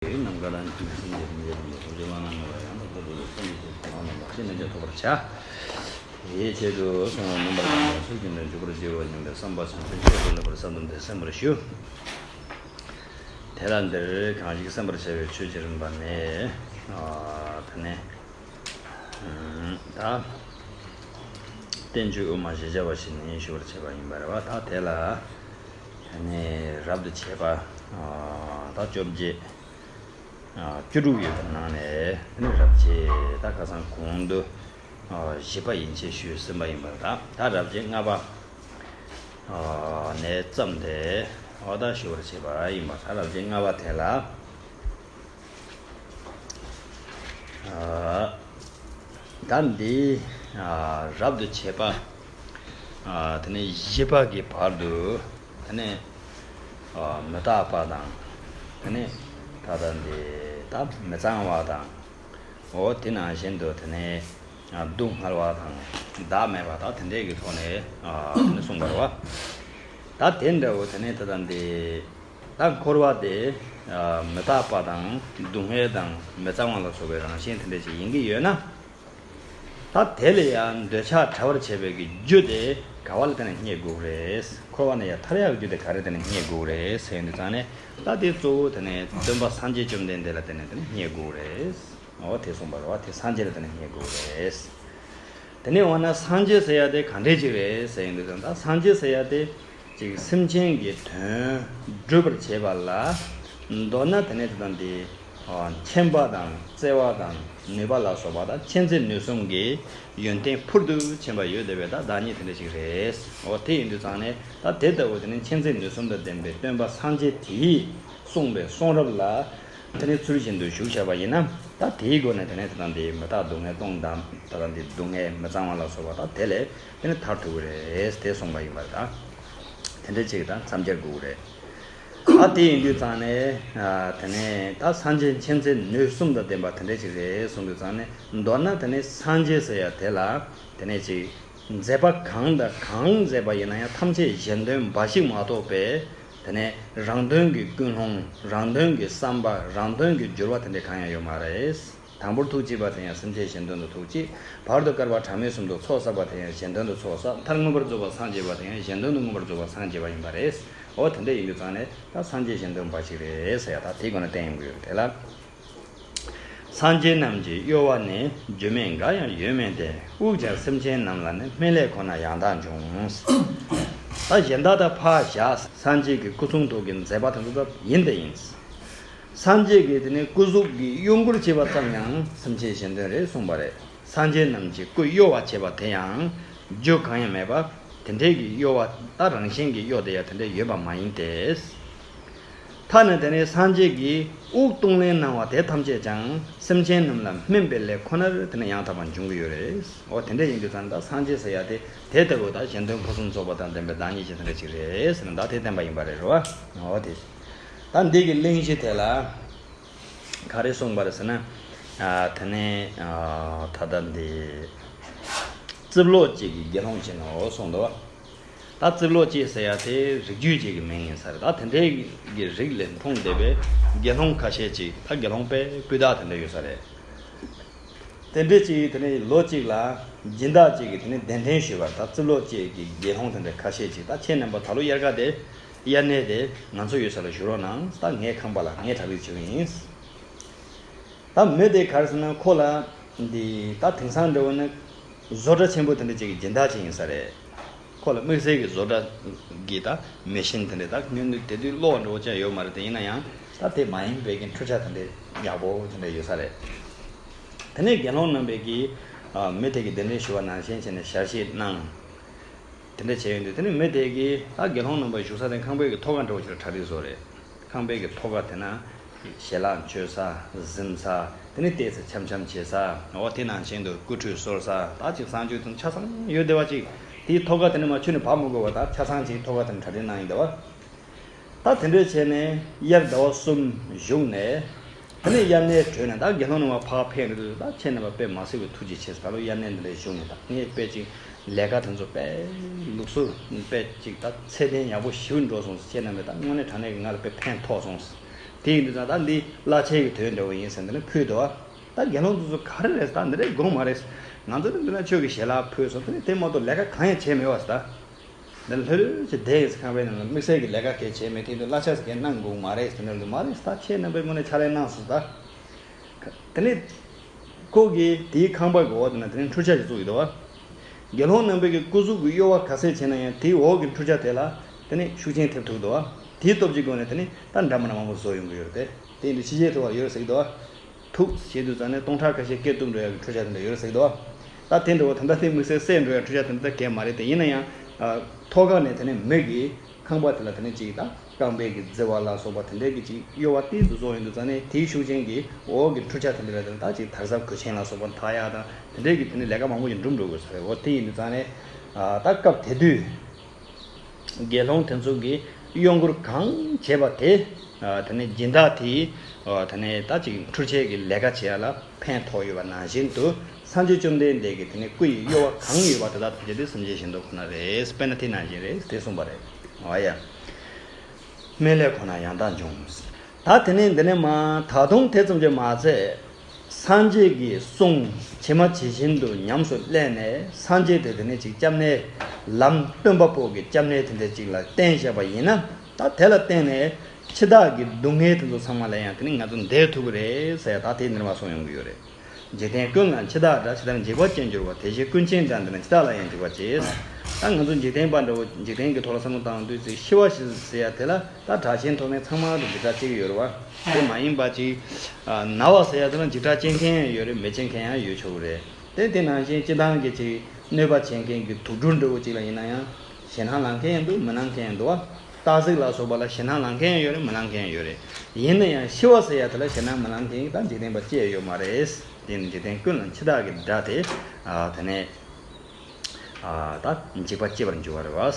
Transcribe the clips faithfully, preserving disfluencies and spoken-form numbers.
ནམ་མཁའ་ལ་འཇིགས་སེམས་ཀྱི་རིམ་གྱིས་རིམ་གྱིས་ཐུགས་རྗེ་བླ་ན་མེད་པ་ཡང་དག་པར་རྫོགས་པའི་སངས་རྒྱས་ཀྱི་གོ་འཕང་རྣམས་ལ་ཅི་ནས་ཀྱང་ཐོབ་པར་བྱ། དེའི་ཆེད་དུ་གསུང་བ་མངོན་པར་བརྩམས་པ་ཚུལ་གྱིས་འདོན་འཇུག་པར་བགྱིའོ་སྙམ་པའི་བསམ་པ་བྱང་ཆུབ་སྤྱོད་པའི་ལམ་པར་གསལ་སྟོན་དེ་གསན་པར་ཞུ། དེ་ལ་འདིར་གང་ཞིག་གསན་པར་བྱ་བའི་ཆོས་ཀྱི་རིམ་པ་ནི། ཨ་དེ་ནས་ད་བསྟན་བཅོས་དབུ་མ་ཞེས་བྱ་བ་ཞིག་ནི་ཞུ་བར་བྱེད་པ་ཡིན་པ་རེད་བ། ད་དེ་ལ་དེ་ནས་རབ་ཏུ་བྱེད་པ་ཨ་ད་བཅོ་བརྒྱད། ཨ་བཅུ་དྲུག་ཡོད་པའི་ནང་ནས་དེ་ནི་རབ་བྱེད་ད་ཁ་སང་གོང་དུ་ཨ་བཞི་པ་ཡན་ཆད་ཞུས་ཟིན་པ་ཡིན་པར་ད་ད་རབ་བྱེད་ལྔ་པ་ཨ་ནས་བརྩམས་ཏེ་ཨ་ད་ཞུ་བར་བྱེད་པ་ཡིན་པ། ད་རབ་བྱེད་ལྔ་པ་དེ་ལ་ཨ་ད་འདི་ཨ་རབ་ཏུ་བྱེད་པ་ཨ་དེ་ནི་བཞི་པ་གི་བར་དུ་དེ་ནས་ཨ་མི་རྟག་པ་དང་། དེ་ནས་ད་ལྟ་འདི་ད་མི་གཙང་བ་དང་། འོ་དེ་ནང་བཞིན་དུ་དེ་ནས་ཨ་སྡུག་བསྔལ་བ་དང་བདག་མེད་པ་དང་དེ་འདྲས་ཀྱི་ཐོག་ནས་ཨ་དེ་ནས་གསུངས་པ་རེད་བ། ད་དེ་འདྲ་བོ་དེ་ནས་ད་ལྟ་འདི་ད་འཁོར་བ་དེ་ཨ་མི་རྟག་པ་དང་སྡུག་བསྔལ་དང་མི་གཙང་བ་ལ་སོགས་པའི་རང་བཞིན་དེ་འདྲས་ཅིག་ཡིན་གྱི་ཡོད་ན། ད་དེ་ལ་ཡང་འདོད་ཆགས་བྲལ་བར་བྱེད་པའི་གི་རྒྱུ་དེ་ག་བ་ལ་དེ་ནས་རྙེད་དགོས་རེད། འཁོར་བ་ནས་ཡང་ཐར་ཡག་རྒྱུ་དེ་ག་རེ་དེ་ནས་རྙེད་དགོས་རེད་ཟེར་ཡོང་དུས་ཙང་ནས་ད་དེ་གཙོ་བོ་དེ་ནས་སྟོན་པ་སངས་རྒྱས་བཅོམ་ལྡན་འདས་ལ་དེ་ནས་དེ་ནས་རྙེད་དགོས་རེད། འོ་དེ་གསུངས་པ་རེད་བ། དེ་སངས་རྒྱས་ལ་དེ་ནས་རྙེད་དགོས་རེད། དེ་ནས་འོ་ན་སངས་རྒྱས་ཟེར་ཡ་དེ་ག་འདྲས་ཅིག་རེད་ཟེར་ཡོང་དུས་ཙང་ད་སངས་རྒྱས་ཟེར་ཡ་དེ། ཅིག་སེམས་ཅན་གྱི་དོན་སྒྲུབ་པར་བྱེད་པ་ལ། མདོར་ན་དེ་ནས་དེ་དང་དེ། མཁྱེན་པ་དང་བརྩེ་བ་དང་ནུས་པ་ལ་སོགས་པ་དང་མཁྱེན་བརྩེ་ནུས་གསུམ་གྱི་ཡོན་ཏན་ཕུལ་དུ་ཕྱིན་པ་ཡོད་བསྡད་པའི་ད་བདག་ཉིད་དེ་འདྲ་ཞིག་རེད། འོ་དེ་ཡིན་དུས་ཙང་ནས་ད་དེ་ལྟ་བུ་དེ་ནི་མཁྱེན་བརྩེ་ནུས་གསུམ་དང་ལྡན་པའི་སྟོན་པ་སངས་རྒྱས་དེས་གསུངས་པའི་གསུང་རབ་ལ། དེ་ནས་ཚུལ་བཞིན་དུ་ཞུགས་བྱ་བ་ཡིན་ན། ད་དེའི་སྒོ་ནས་དེ་ནས་དེ་དང་དེའི་མི་རྟག་སྡུག་བསྔལ་སྟོང་དང་དེ་དང་དེའི་སྡུག་བསྔལ་མི་གཙང་བ་ལ་སོགས་པ་དང་དེ་ལས་དེ་ནས་ཐར་ཐུབ་ཀྱི་རེད་དེ་གསུངས་པ་ཡིན་པར་ད། དེ་འདྲ་ཅིག་དང་མཚམས་སྦྱར་དགོས་ཀྱི་རེད། ད་དེ་ཡིན་དུས་ཙང་ནས་དེ་ནས་ད་སངས་རྒྱས་མཁྱེན་བརྩེ་ནུས་གསུམ་དང་ལྡན་པ་དེ་འདྲ་ཅིག་རེད་གསུངས་དུས་ཙང་ནས་མདོར་ན་དེ་ནས་སངས་རྒྱས་ཟེར་ཡ་དེ་ལ་དེ་ནས་ཅིག་མཛད་པ་གང་དང་གང་མཛད་པ་ཡིན་ན་ཡང་ཐམས་ཅད་གཞན་དོན་འབའ་ཞིག་མ་གཏོགས་པའི། དེ་ནས་རང་དོན་གྱི་ཀུན་སློང་། རང་དོན་གྱི་བསམ་པ། རང་དོན་གྱི་འགྱུར་བ་དེ་འདྲ་གང་ཡང་ཡོད་མ་རེད། དང་པོར་ཐུགས་བསྐྱེད་པ་དེ་ཡང་སེམས་ཅན་གཞན་དོན་དུ་ཐུགས་བསྐྱེད། བར་དུ་བསྐལ་པ་གྲངས་མེད་གསུམ་དུ་ཚོགས་བསགས་པ་དེ་ཡང་གཞན་དོན་དུ་ཚོགས་བསགས། མཐར་མངོན་པར་རྫོགས་པར་སངས་རྒྱས་པ་དེ་ཡང་གཞན་དོན་དུ་མངོན་པར་རྫོགས་པར་སངས་རྒྱས་པ་ཡིན་པ་རེད། འོ་དེ་འདྲ་ཡིན་དུས་ཙང་ནས་ད་སངས་རྒྱས་གཞན་དོན་འབའ་ཞིག་རེད་ཟེར་ཡ་ད་དེའི་སྒོ་ནས་བསྟན་ཡོང་གི་ཡོད་རེད་དེ་ལ། སངས་རྒྱས་རྣམས་ཀྱི་གཡོ་བ་ནི། རྒྱུ་མེད་འགའ་ཡང་ཡོད་མིན་ཏེ། དབུགས་ཀྱང་སེམས་ཅན་རྣམས་ལ་ནི། སྨིན་ལས་ཁོ་ན་ཡང་དག་འབྱུང་། ད་གཞན་དག་ད་ཕར་བཞག་སངས་རྒྱས་ཀྱི་སྐུ་གསུང་ཐུགས་ཀྱི་མཛད་པ་དེ་ཚོ་ད་ཡིན་དེ་ཡིན། སངས་རྒྱས་ཀྱི་དེ་ནས་སྐུ་གཟུགས་ཀྱི་གཡོ་འགུལ་བྱས་པ་ཙམ་ཡང་སེམས་ཅན་གཞན་དོན་རེད་གསུངས་པ་རེད། སངས་རྒྱས་རྣམས་ཀྱི་སྐུ་གཡོ་བ་བྱས་པ་དེ་ཡང་རྒྱུ་གང་ཡང་མེད་པ། དེ་འདྲའི་གི་གཡོ་བ་ད་རང་བཞིན་གྱི་གཡོ་དེ་ཡང་དེ་འདྲ་ཡོད་པ་མ་ཡིན་ཏེ། ཐ་ན་དེ་ནས་སངས་རྒྱས་ཀྱིས་དབུགས་གཏོང་ལེན་གནང་བ་དེ་ཐམས་ཅད་ཀྱང་སེམས་ཅན་རྣམས་ལ་སྨིན་པའི་ལས་ཁོ་ནར་དེ་ནས་ཡང་དག་པར་འབྱུང་གི་ཡོད་རེད། འོ་དེ་འདྲ་ཡིན་དུས་ཙང་ད་སངས་རྒྱས་ཟེར་ཡ་དེ་དེ་ལྟ་བུ་ད་གཞན་དོན་ཕུན་སུམ་ཚོགས་པ་དང་ལྡན་པའི་བདག་ཉིད་ཅན་དེ་འདྲ་ཅིག་རེད་ཟེར་ན་ད་དེ་བསྟན་པ་ཡིན་པ་རེད་རོ། འོ་དེ། ད་འདི་གི་གླེང་གཞི་དེ་ལ་ག་རེ་གསུངས་པ་རེད་ཟེར་ན། ཨ་དེ་ནས་ཨ་ད་ལྟ་འདི་རྩིབ་ལོགས་གཅིག་གི་དགེ་སློང་ཅིག་ནོ་གསུངས་འདུག་ད་རྩིབ་ལོགས་གཅིག་ཟེར་ཡ་དེ་རིགས་རྒྱུད་ཅིག་གི་མིང་ཡིན་ས་རེད། ད་དེ་འདྲའི་གི་རིགས་ལས་འཁྲུངས་བསྡད་པའི་དགེ་སློང་ཁ་ཤས་ཅིག་ད་དགེ་སློང་དཔེ་སྤུས་དག་དེ་འདྲ་ཡོད་ས་རེད། དེ་འདྲའི་ཅིག་དེ་ནས་ལོ་གཅིག་ལ་སྦྱིན་བདག་ཅིག་གིས་དེ་ནས་གདན་འདྲེན་ཞུས་པར་ད་རྩིབ་ལོགས་གཅིག་གི་དགེ་སློང་དེ་འདྲ་ཁ་ཤས་ཅིག་ད་ཁྱེད་རྣམ་པ་ད་ལོ་དབྱར་ཁ་དེ་དབྱར་གནས་དེ་ང་ཚོ་ཡོད་ས་ལ་བཞུགས་རོགས་གནང་། ད་ངའི་ཁང་པ་ལ་ངས་གྲ་སྒྲིག་བྱེད་ཀྱི་ཡིན། ད་མི་དེ་ག་རེ་ཟེར་ན་ཁོ་ལ་འདི་ད་དེང་སང་འདྲ་བོ་ནི་བཟོ་གྲྭ་ཆེན་པོ་དེ་འདྲ་ཅིག་གི་སྦྱིན་བདག་ཅིག་ཡིན་ས་རེད། ཁོ་ལ་དམིགས་བསལ་གྱི་བཟོ་གྲྭ་གི་ད་མེ་ཤིན་དེ་འདྲ་ད་སྔོན་དུ་དེ་དུས་གློག་འདྲ་བོ་ཅང་ཡོད་མ་རེད་དེ། ཡིན་ན་ཡང་ད་དེ་མ་ཡིན་པའི་གི་འཕྲུལ་ཆས་དེ་འདྲ་ཡག་པོ་དེ་འདྲ་ཡོད་ས་རེད། དེ་ནས་དགེ་སློང་རྣམ་པས་ཀྱིས་མི་དེ་གི་གདན་འདྲེན་ཞུ་བ་ནང་བཞིན་བྱས་ནས་ཞལ་བཞེས་གནང་། དེ་འདྲ་བྱས་ཡོང་དུས་དེ་ནས་མི་དེ་གིས་ད་དགེ་སློང་རྣམ་པ་བཞུགས་ས་དེ་ཁང་པའི་གི་ཐོག་ཁ་འདྲ་བོ་ཞིག་ལ་གྲ་སྒྲིག་བཟོས་རེད། ཁང་པའི་གི་ཐོག་ཁ་དེ་ན་ཞལ་ལག་མཆོད་ས། གཟིམ་ས། དེ་ནས་བལྟས་ཚེ་འཆམ་འཆམ་བྱེད་ས། འོ་དེ་ནང་བཞིན་དུ་སྐུ་ཁྲུས་གསོལ་ས། ད་ཅིག་གསང་སྤྱོད་དང་ཆ་ཚང་ཡོད་བསྡད་པ་ཅིག་དེའི་ཐོག་ཁ་དེ་ནས་མ་ཆུ་ནས་བབས་མི་དགོས་པ་ད་ཆ་ཚང་ཅིག་ཐོག་ཁ་དེ་ནས་གྲ་སྒྲིག་གནང་ཡིན་བསྡད་པ། ད་དེ་འདྲ་བྱས་ནས་དབྱར་ཟླ་བ་གསུམ་བཞུགས་ནས། དེ་ནས་དབྱར་གནས་གྲོལ་ནས་ད་དགེ་སློང་རྣམ་པ་ཕར་ཕེབས་འགྲོ་དུས་ད་ཁྱེད་རྣམ་པ་དཔེ་མ་སྲིད་པའི་ཐུགས་རྗེ་ཆེ་ཟེར། ད་ལོ་དབྱར་གནས་འདི་འདྲ་བཞུགས་ནས་ད་ངས་དཔེ་ཅིག་ལས་ཀ་དེ་ཚོ་དཔེ་ལུགས་སྲོལ་དཔེ་ཅིག་ད་ཚད་ལྡན་ཡག་པོ་ཞེ་པོ་འགྲོ་སོང་ཟེར། ཁྱེད་རྣམ་པས་ད་དངོས་གནས་དྲང་གནས་ཀྱི་ང་ལ་དཔེ་ཕན་ཐོགས་སོང་ཟེར། དེ་ཡིན་དུས་ཙང་ད་འདི་བླ་ཆེན་གྱི་དོན་འདྲ་བོ་ཡིན་ཟེར་འདི་ནས་ཕུལ་འདུག་བ། ད་དགེ་སློང་དེ་ཚོ་ག་རེ་རེད་ཟེར། ད་འདི་འདྲའི་དགོངས་མ་རེད། ང་ཚོ་ནི་འདི་ན་ཆོས་ཀྱི་ཞལ་ལག་ཕུལ་སོང་། དེ་ནས་དེ་མ་གཏོགས་ལས་ཀ་གང་ཡང་བྱས་མེད་བ་ཟེར། ད་འདི་ལྷོད་ལྷོད་ཅིག་བསྡད་ཡིན་ཟེར། ཁང་པའི་ནང་ལ་དམིགས་བསལ་གྱི་ལས་ཀ་གལ་ཆེ་མེད། དེ་དུས་གླ་ཆ་ཟེར་མཁན་གནང་དགོས་མ་རེད་ཟེར་ནས། མ་རེད་ད། ཁྱེད་རྣམ་པའི་ངོས་ནས་ཕྱག་ལས་གནང་སོང་ད། དེ་ནས་ཁོ་གིས་དེའི་ཁང་པ་གི་འོག་དེ་ན་དེ་ནས་འཕྲུལ་ཆས་ཅིག་བཙུགས་ཡོད་དོ། དགེ་སློང་རྣམ་པའི་གི་སྐུ་གཟུགས་ཀྱི་གཡོ་བ་ག་ཚད་ཆེ་ན་ཡང་དེའི་འོག་གི་འཕྲུལ་ཆས་དེ་ལ་དེ་ནས་ཤུགས་རྐྱེན་ཐེབས་ཐུབ་དོ། དེའི་སྟོབས་ཀྱི་སྒོ་ནས་དེ་ནས་ད་འདྲ་མི་འདྲ་མང་པོ་བཟོ་ཡོང་གི་ཡོད་རེད་དེ། དེ་ཡིན་དུས་ཕྱི་རྒྱལ་ཐུབ་པ་ཡོད་རེད་ཟེར་གི་འདུག་ཐུག་བྱེད་དུས་ཙང་ནས་སྟོང་ཕྲག་ཁ་ཤས་སྐད་གཏུབ་འགྲོ་ཡག་གི་འཕྲུལ་ཆས་དེ་འདྲ་ཡོད་རེད་ཟེར་གི་འདུག་ད་དེ་འདྲ་བོ་ད་ལྟ་དེ་དམིགས་བསལ་བསད་འགྲོ་ཡག་འཕྲུལ་ཆས་དེ་འདྲ་གས་མ་རེད་དེ། ཡིན་ན་ཡང་ཨ་ཐོག་ཁ་ནས་དེ་ནས་མི་གི་ཁང་པ་དེ་ལ་དེ་ནས་ཅིག་ད་རྐང་པའི་གི་རྫི་བ་ལ་སོགས་པ་དེ་འདྲའི་གི་ཅིག་གཡོ་བ་ཏོག་ཙམ་བཟོ་ཡོང་དུས་ཙང་ནས་དེའི་ཤུགས་རྐྱེན་གྱིས་འོག་གི་འཕྲུལ་ཆས་དེ་འདྲ་ལ་དེ་ནས་ད་ཅིག་དར་ཟབ་གོས་ཆེན་ལ་སོགས་པ་འཐག་ཡག་དང་དེ་འདྲའི་གི་དེ་ནས་ལས་ཀ་མང་པོ་ཞིག་འགྲུབ་འགྲོ་དགོས་ས་རེད། འོ་དེ་ཡིན་དུས་ཙང་ནས་ཨ་ད་སྐབས་དེ་དུས། དགེ་སློང་དེ་ཚོ་གིས་གཡོ་འགུལ་གང་བྱས་པ་དེ། ཨ་དེ་ནས་སྦྱིན་བདག་དེས་ཨ་དེ་ནས་ད་ཅིག་འཕྲུལ་ཆས་ཀྱི་ལས་ཀ་བྱེད་ཡ་ལ་ཕན་ཐོགས་ཡོད་པ་ནང་བཞིན་དུ། སངས་རྒྱས་བཅོམ་ལྡན་འདས་ཀྱི་དེ་ནས་སྐུ་ཡི་གཡོ་བ་གང་ཡོད་པ་དེ་དག་ཐམས་ཅད་དེ་སེམས་ཅན་གཞན་དོན་ཁོ་ན་རེད། དཔེར་ན་དེ་ནང་བཞིན་རེད་དེ་གསུངས་པ་རེད། འོ་ཡ། སྨན་ལས་ཁོ་ན་ཡང་དག་འབྱུང་། ད་དེ་ནས་འདི་ནས་མ་ད་དུང་དེ་ཙམ་གྱིས་མ་ཚད། སངས་རྒྱས་ཀྱི་གསུང་ཇི་མ་ཇི་བཞིན་དུ་ཉམས་སུ་ལེན་ནས། སངས་རྒྱས་དེ་དེ་ནས་ཅིག་སྐྱབས་གནས་ལམ་སྟོན་པ་པོ་གི་སྐྱབས་གནས་དེ་འདྲ་ཅིག་ལ་བརྟེན་བཞག་པ་ཡིན་ན། ད་དེ་ལ་བརྟེན་ནས་འཆི་བདག་གི་སྡུག་བསྔལ་དེ་ཚོ་ཚང་མ་ལ་ཡང་དེ་ནས་ང་ཚོ་འདས་ཐུབ་ཀྱི་རེད་ཟེར་ཡ་ད་དེ་འདི་ནས་མ་གསུངས་ཡོང་གི་ཡོད་རེད། འཇིག་རྟེན་ཀུན་ལ་འཆི་བདག་འདྲ། འཆི་བདག་འཇིགས་པར་བྱེད་འགྱུར་བ། དེ་བཞིན་ཀུན་མཁྱེན་འདྲ། འདི་ནི་འཆི་བདག་ལ་ཡང་འཇིགས་པར་བྱེད། ད་ང་ཚོ་འཇིག་རྟེན་པ་འདྲ་བོ་འཇིག་རྟེན་གྱི་ཐོག་ལ་བསམ་བློ་བཏང་དུས་ཚེ་ཤི་བ་ཞིག་ཟེར་ཡ་དེ་ལ་ད་དྲག་ཞན་མཐོ་དམན་ཚང་མ་ལ་འཇིགས་སྐྲག་སྐྱེ་གི་ཡོད་རེད་བ། དེ་མ་ཡིན་པ་ཅིག་ཨ་ན་བ་ཟེར་ཡ་དེ་ལ་འཇིགས་སྐྲག་སྐྱེ་མཁན་ཡང་ཡོད་རེད། མི་སྐྱེ་མཁན་ཡང་ཡོད་ཆོག་གི་རེད། དེ་དེ་ནང་བཞིན་སྤྱི་བཏང་གི་ཅིག་གནོད་པ་བྱེད་མཁན་གྱི་དུག་སྦྲུལ་འདྲ་བོ་ཅིག་ལ་ཡིན་ན་ཡང་ཞེད་སྣང་ལངས་མཁན་ཡང་འདུག་མི་ལངས་མཁན་ཡང་འདུག་བ། སྟག་གཟིག་ལ་སོགས་པ་ལ་ཞེད་སྣང་ལངས་མཁན་ཡང་ཡོད་རེད། མི་ལངས་མཁན་ཡང་ཡོད་རེད། ཡིན་ན་ཡང་ཤི་བ་ཟེར་ཡ་དེ་ལ་ཞེད་སྣང་མི་ལངས་མཁན་གྱི་ད་འཇིག་རྟེན་པ་ཅི་ཡང་ཡོད་མ་རེད། དེ་ནི་འཇིག་རྟེན་ཀུན་ལ་འཆི་བདག་གི་དགྲ་དེ། ཨ་དེ་ནས་ཨ་ད་འཇིགས་པ་སྐྱེ་བར་འགྱུར་བ་རེད་བ།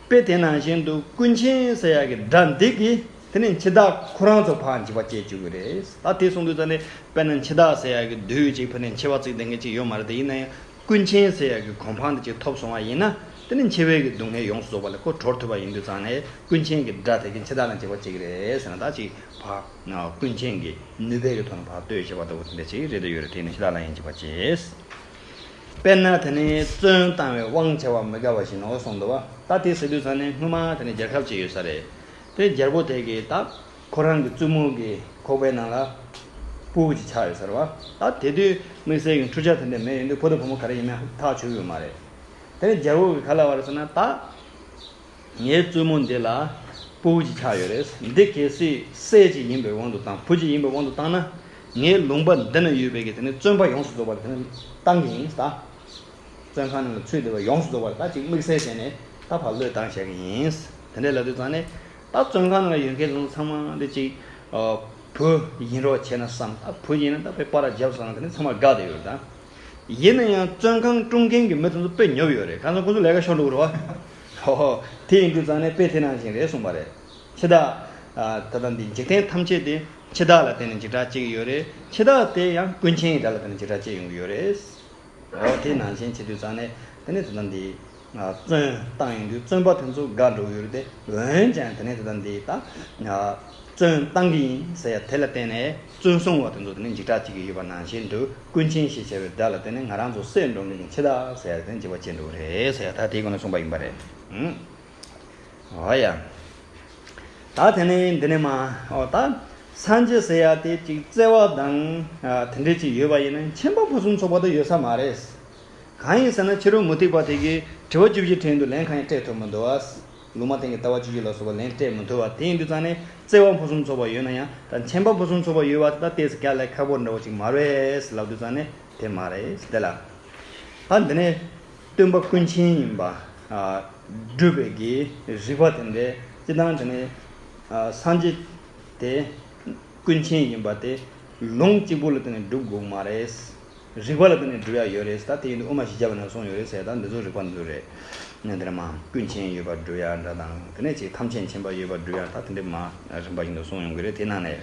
དཔེ་དེ་ནང་བཞིན་དུ་ཀུན་མཁྱེན་ཟེར་ཡ་གི་དགྲ་འདི་གིས་དེ་ནས་འཆི་བདག་ཁོ་རང་ཚོ་ཕར་འཇིགས་པ་སྐྱེ་བཅུག་གི་རེད། ད་དེ་གསུངས་དུས་ཙ་ནས་དཔེར་ན་འཆི་བདག་ཟེར་ཡ་གི་བདུད་ཅིག་ཕར་ནས་འཆི་བ་བརྩིགས་བསྡད་མཁན་ཅིག་ཡོད་མ་རེད། དེ་ཡིན་ན་ཡང་ཀུན་མཁྱེན་ཟེར་ཡ་གི་གོ་འཕང་འདི་ཅིག་ཐོབ་སོང་བ་ཡིན་ན། དེ་ནས་འཆི་བའི་གི་སྡུག་བསྔལ་ཡོངས་སུ་རྫོགས་པ་ལས་ཁོ་གྲོལ་ཐུབ་པ་ཡིན་དུས་ཙང་ནས་ཀུན་མཁྱེན་གྱི་དགྲ་དེ་གིས་འཆི་བདག་ལ་འཇིགས་པ་སྐྱེ་གི་རེད་ཟེར་ན། ད་ཅིག་ཕར་ཀུན་མཁྱེན་གྱི་ནུས་པའི་གི་ཐོག་ནས་ཕར་ལྟོས་བྱས་པ་ལྟ་བུ་དེ་འདྲ་ཅིག་རེད་དེ་ཡོད་རེད། དེ་ནི་འཆི་བདག་ལ་ཡང་འཇིགས་པ་སྐྱེ། དཔེར་ན་དེ་ནི་བཙོན་བཏང་བའི་དབང་བྱ་བ་མི་དགའ་བ་བཞིན་ནོ་གསུངས་འདུག་བ། ད་དེ་ཟེར་དུས་ཙང་ནས་སྔོན་མ་དེ་ནི་རྒྱལ་ཁབ་ཅིག་ཡོད་ས་རེད། དེ་རྒྱལ་པོ་དེ་གིས་ད་ཁོ་རང་གི་བཙུན་མོ་གི་ཁོག་པའི་ནང་ལ་ཕྲུ་གུ་ཅིག་ཆགས་ཡོད་ས་རེད་བ། ད་དེ་དུས་དམིགས་བསལ་གྱི་འཕྲུལ་ཆས་དེ་འདྲ་མེད། ཡིན་དུས་ཕོ་དང་བུ་མོ་ག་རེ་ཡིན་མིན་ཐག་ཆོད་ཡོད་མ་རེད། དེ་ནི་རྒྱལ་པོ་གིས་ག་ལབ་པ་རེད་ཟེར་ན། ད་ངའི་བཙུན་མོ་འདི་ལ་ཕྲུ་གུ་ཅིག་ཆགས་ཡོད་རེད། འདི་གལ་སྲིད་སྲས་ཅིག་ཡིན་པའི་དབང་དུ་བཏང་། བུ་ཅིག་ཡིན་པའི་དབང་དུ་བཏང་ན། ངའི་ལུང་པ་འདི་ན་ཡོད་པའི་གི་དེ་ནི་བཙོན་པ་ཡོངས་སུ་རྫོགས་པ་དེ་ནི་བཏང་གི་ཡིན་ད། བཙོན་ཁང་ནང་ལ་ཚུད་བསྡད་པ་ཡོངས་སུ་རྫོགས་པ་ད་ཅིག་དམིགས་བསལ་བྱས་ནས་ད་ཕར་བློས་བཏང་བཞག་གི་ཡིན། དེ་འདྲ་ལབ་དུས་ཙང་ནས་ད་བཙོན་ཁང་ནང་ལ་ཡོད་མཁན་ཚོ་ཚང་མ་འདི་ཅིག་ཨ་བུ་ཡིན་རོགས་བྱས་ན་བསམ། ད་བུ་ཡིན་ན་ད་དཔེ་པར་རྒྱབ་སོང་ན་དེ་ནི་ཚང་མ་དགའ་བསྡད་ཡོད་ད། ཡིན་ན་ཡང་བཙོན་ཁང་སྲུང་མཁན་གྱི་མི་དེ་ཚོ་དཔེ་ཉོབ་ཡོད་རེད། གང་ཟེར་ཁོ་ཚོ་ལས་ཀ་ཤོར་འགྲོ་གི་རེད་བ། ཧོ་ཧོ། དེ་ཡིན་དུས་ཙང་ནས་དཔེ་དེ་ནང་བཞིན་རེད་གསུངས་པ་རེད། འཆི་བདག་ཨ་ད་ལྟ་འདི་འཇིག་རྟེན་ཐམས་ཅད་དེ་འཆི་བདག་ལ་བརྟེན་ནས་འཇིགས་སྐྲག་སྐྱེ་གི་ཡོད་རེད། འཆི་བདག་དེ་ཡང་ཀུན་མཁྱེན་གྱི་དགྲ་ལ་བརྟེན་ནས་འཇིགས་སྐྲག་སྐྱེ་ཡོང་གི་ཡོད་རེད། འོ་དེ་ནང་བཞིན་བྱེད་དུས་ཙང་ནས་དེ་ནས་ད་ལྟ་འདི་ཨ་བཙོན་བཏང་ཡོང་དུས་བཙོན་པ་དེ་ཚོ་དགའ་འགྲོ་གི་ཡོད་རེད་དེ། འོན་ཀྱང་དེ་ནས་ད་ལྟ་འདི་ད་ཨ་བཙོན་བཏང་གི་ཡིན་ཟེར་ཡ་དེ་ལ་བརྟེན་ནས་བཙོན་སྲུང་བ་དེ་ཚོ་དེ་ནས་འཇིགས་སྐྲག་སྐྱེ་གི་ཡོད་པ་ནང་བཞིན་དུ། ཀུན་མཁྱེན་ཞེས་བྱ་བའི་དགྲ་ལ་བརྟེན་ནས་ང་རང་ཚོ་བསད་འགྲོ་མཁན་གྱི་འཆི་བདག་ཟེར་ཡ་དེ་འཇིགས་པ་སྐྱེ་འགྲོ་གི་རེད་ཟེར་ཡ་ད་དེའི་སྒོ་ནས་གསུངས་པ་ཡིན་པ་རེད། ཨང་། འོ་ཡ། ད་དེ་ནས་འདི་ནས་མ་འོ་ད་སངས་རྒྱས་ཟེར་ཡ་དེ་ཅིག་བརྩེ་བ་དང་ཨ་དེ་འདྲས་ཅིག་ཡོད་པ་ཡིན་ན་མཁྱེན་པ་ཕུན་སུམ་ཚོགས་པ་དེ་ཡོད་ས་མ་རེད། གང་ཡིན་ཟེར་ན་ཕྱི་རོལ་མུ་སྟེགས་པ་དེ་གིས་དྲི་བ་བཅུ་བཞི་དྲིས་འདུག་ལན་གང་ཡང་སྤྲད་ཐུབ་མི་འདུག་བ། ལུང་མ་བསྟན་གྱི་ལྟ་བ་བཅུ་བཞི་ལ་སོགས་པ་ལན་སྤྲད་མི་ཐུབ་པ་དེ་ཡིན་དུས་ཙང་ནས་བརྩེ་བ་ཕུན་སུམ་ཚོགས་པ་ཡོད་ན་ཡང་ད་མཁྱེན་པ་ཕུན་སུམ་ཚོགས་པ་ཡོད་པ་དེ་ད་ཏོག་ཙམ་དཀའ་ལས་ཁག་པོ་འདྲ་བོ་ཅིག་མ་རེད་ལབ་དུས་ཙང་ནས་དེ་མ་རེད། དེ་ལ་ད་འདི་ནས་སྟོན་པ་ཀུན་མཁྱེན་ཡིན་པ་ཨ་སྒྲུབ་པའི་གི་རིགས་པ་དེ་འདྲས་སྤྱི་བཏང་དེ་ནས་ཨ་སངས་རྒྱས་དེ་ཀུན་མཁྱེན་ཡིན་པ་དེ་ལུང་གཅིག་པུ་ལ་བརྟེན་ནས་སྒྲུབ་དགོས་མ་རེད། རིགས་པ་ལ་བརྟེན་ནས་སྒྲུབ་ཡ་ཡོད་རེད། ད་དེ་ཡིན་དུས་དབུ་མ་བཞི་བརྒྱ་པ་ནས་གསུངས་ཡོད་རེད་ཟེར། ད་འདི་ཚོ་རིགས་པ་འདི་ཚོ་རེད། ནས་འདིར་མ་ཀུན་མཁྱེན་ཡོད་པར་སྒྲུབ་ཡ་འདྲ་དང་། དེ་ནས་ཅིག་ཐམས་ཅད་མཁྱེན་པ་ཡོད་པར་སྒྲུབ་ཡ། ད་དེ་འདྲས་མ་རིམ་པ་བཞིན་དུ་གསུངས་ཡོང་གི་རེད། དེ་ནང་ནས་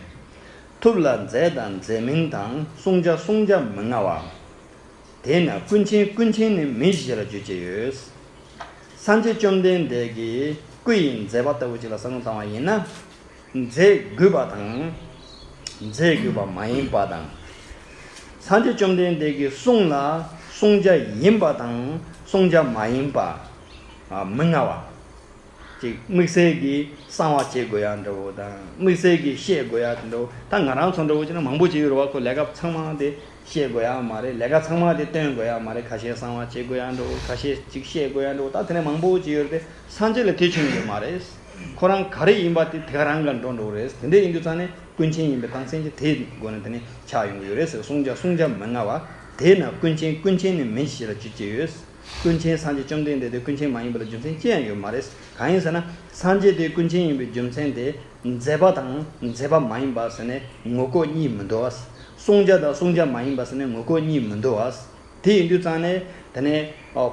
ཐུབ་ལ་མཛད་དང་མཛད་མིན་དང་། བསྲུང་བྱ་བསྲུང་བྱ་མི་མངའ་བ། དེས་ན་ཀུན་མཁྱེན་ཀུན་མཁྱེན་ནི་མིན་ཞེས་བྱ་ལ་བརྗོད་ཀྱི་ཡོད། སངས་རྒྱས་བཅོམ་ལྡན་འདས་ཀྱི་སྐུ་ཡི་མཛད་པ་ལྟ་བུ་ཅིག་ལ་བསམ་བློ་བཏང་བ་ཡིན་ན། མཛད་དགོས་པ་དང་། མཛད་དགོས་པ་མ་ཡིན་པ་དང་། སངས་རྒྱས་བཅོམ་ལྡན་འདས་ཀྱི་གསུང་ལ་བསྲུང་བྱ་ཡིན་པ་དང་བསྲུང་བྱ་མ་ཡིན་པ། ཨ། མི་མངའ་བ། ཅིག་དམིགས་བསལ་གྱི་གསང་བ་བྱེད་དགོས་ཡ་འདྲ་བོ་དང་། དམིགས་བསལ་གྱི་བཤད་དགོས་ཡ་དེ་འདྲ་བོ། ད་ང་རང་ཚོ་འདྲ་བོ་བྱས་ན་མང་པོ་ཅིག་ཡོད་རེད་བ། ཁོ་ལས་ཀ་ཚང་མ་དེ་བཤད་དགོས་ཡ་མ་རེད། ལས་ཀ་ཚང་མ་དེ་སྟོན་དགོས་ཡ་མ་རེད། ཁ་ཤས་གསང་བ་བྱེད་དགོས་ཡ་འདྲ་བོ། ཁ་ཤས་ཅིག་བཤད་དགོས་ཡ་འདྲ་བོ། ད་དེ་ནས་མང་པོ་ཅིག་ཡོད་རེད་དེ། སངས་རྒྱས་ལ་དེ་ཆུང་ཡོད་མ་རེད། ཁོ་རང་ག་རེ་ཡིན་པ་དེ་དེ་ག་རང་ག་འགྲོ་འགྲོ་རེད། དེ་འདྲ་ཡིན་དུས་ཙང་ནས་ཀུན་མཁྱེན་ཡིན་པའི་རྟགས་མཚན་གྱི་དེའི་སྒོ་ནས་དེ་ནི་ཆགས་ཡོང་གི་ཡོད་རེད་ཟེར། བསྲུང་བྱ་བསྲུང་བྱ་མི་མངའ་བ། དེས་ན་ཀུན་མཁྱེན་ཀུན་མཁྱེན་ནི་མིན་ཞེས་ལ་བརྗོད་ཀྱི་ཡོད། ཀུན་མཁྱེན་སངས་རྒྱས་བཅོམ་ལྡན་འདས་དེ་ཀུན་མཁྱེན་མ་ཡིན་པ་ལ་རྒྱུ་མཚན་ཅི་ཡང་ཡོད་མ་རེད། གང་ཡིན་ཟེར་ན། སངས་རྒྱས་དེ་ཀུན་མཁྱེན་ཡིན་པའི་རྒྱུ་མཚན་དེ། མཛད་པ་དང་མཛད་པ་མ་ཡིན་པ་ཟེར་ནས་ངོ་ལྐོག་གཉིས་མི་འདུག་བ། བསྲུང་བྱ་དང་བསྲུང་བྱ་མ་ཡིན་པ་ཟེར་ནས་ངོ་ལྐོག་གཉིས་མི་འདུག་བ། དེ་ཡིན་དུས་ཙང་ནས་དེ་ནས་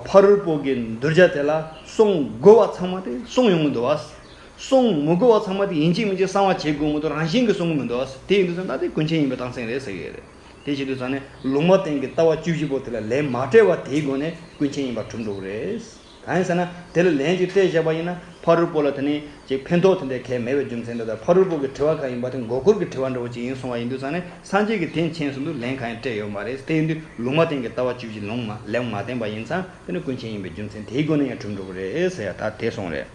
ཕ་རོལ་པོ་གི་གདུལ་བྱ་དེ་ལ་བསྲུང་དགོས་པ་ཚང་མ་དེ་བསྲུང་ཡོང་གི་འདུག་བ། བསྲུང་མི་དགོས་པ་ཚང་མ་དེ་ཡིན་གཅིག་མིན་གཅིག་གསང་བ་བྱེད་དགོས་མི་འདུག་རང་བཞིན་གྱིས་བསྲུང་གི་མི་འདུག་བ། དེ་ཡིན་དུས་ཙང་ད་དེ་ཀུན་མཁྱེན་ཡིན་པའི་རྟགས་མཚན་རེད་ཟེར་གྱི་ཡོད་རེད། དེ་བྱེད་དུས་ཙང་ནས་ལུང་མ་བསྟན་གྱི་ལྟ་བ་བཅུ་བཞི་པོ་དེ་ལ་ལན་མ་སྤྲད་པ་དེའི་སྒོ་ནས་ཀུན་མཁྱེན་ཡིན་པ་གྲུབ་འགྲོ་གི་རེད། གང་ཡིན་ཟེར་ན། དེ་ལ་ལན་ཅིག་སྤྲད་བཞག་པ་ཡིན་ན་ཕ་རོལ་པོ་ལ་དེ་ནས་ཅིག་ཕན་ཐོགས་དེ་འདྲ་གང་ཡང་མེད་པའི་རྒྱུ་མཚན་དེ་དང་། ཕ་རོལ་པོ་གི་དྲི་བ་གང་ཡིན་པ་དེ་མགོ་སྐོར་གྱི་དྲི་བ་འདྲ་བོ་ཅིག་ཡིན་སོང་བ་ཡིན་དུས་ཙང་ནས། སངས་རྒྱས་ཀྱིས་དེ་མཁྱེན་བཞིན་དུ་ལན་གང་ཡང་སྤྲད་ཡོད་མ་རེད། དེ་ཡིན་དུས་ལུང་མ་བསྟན་གྱི་ལྟ་བ་བཅུ་བཞི་ལུང་མ་ལན་མ་བསྟན་པ་ཡིན་ཙང་དེ་ནི་ཀུན་མཁྱེན་ཡིན་པའི་རྒྱུ་མཚན་དེའི་སྒོ་ནས་ཡང་གྲུབ་འགྲོ་གི་རེད་ཟེར་ཡ་ད་དེ་གསུངས་རེད།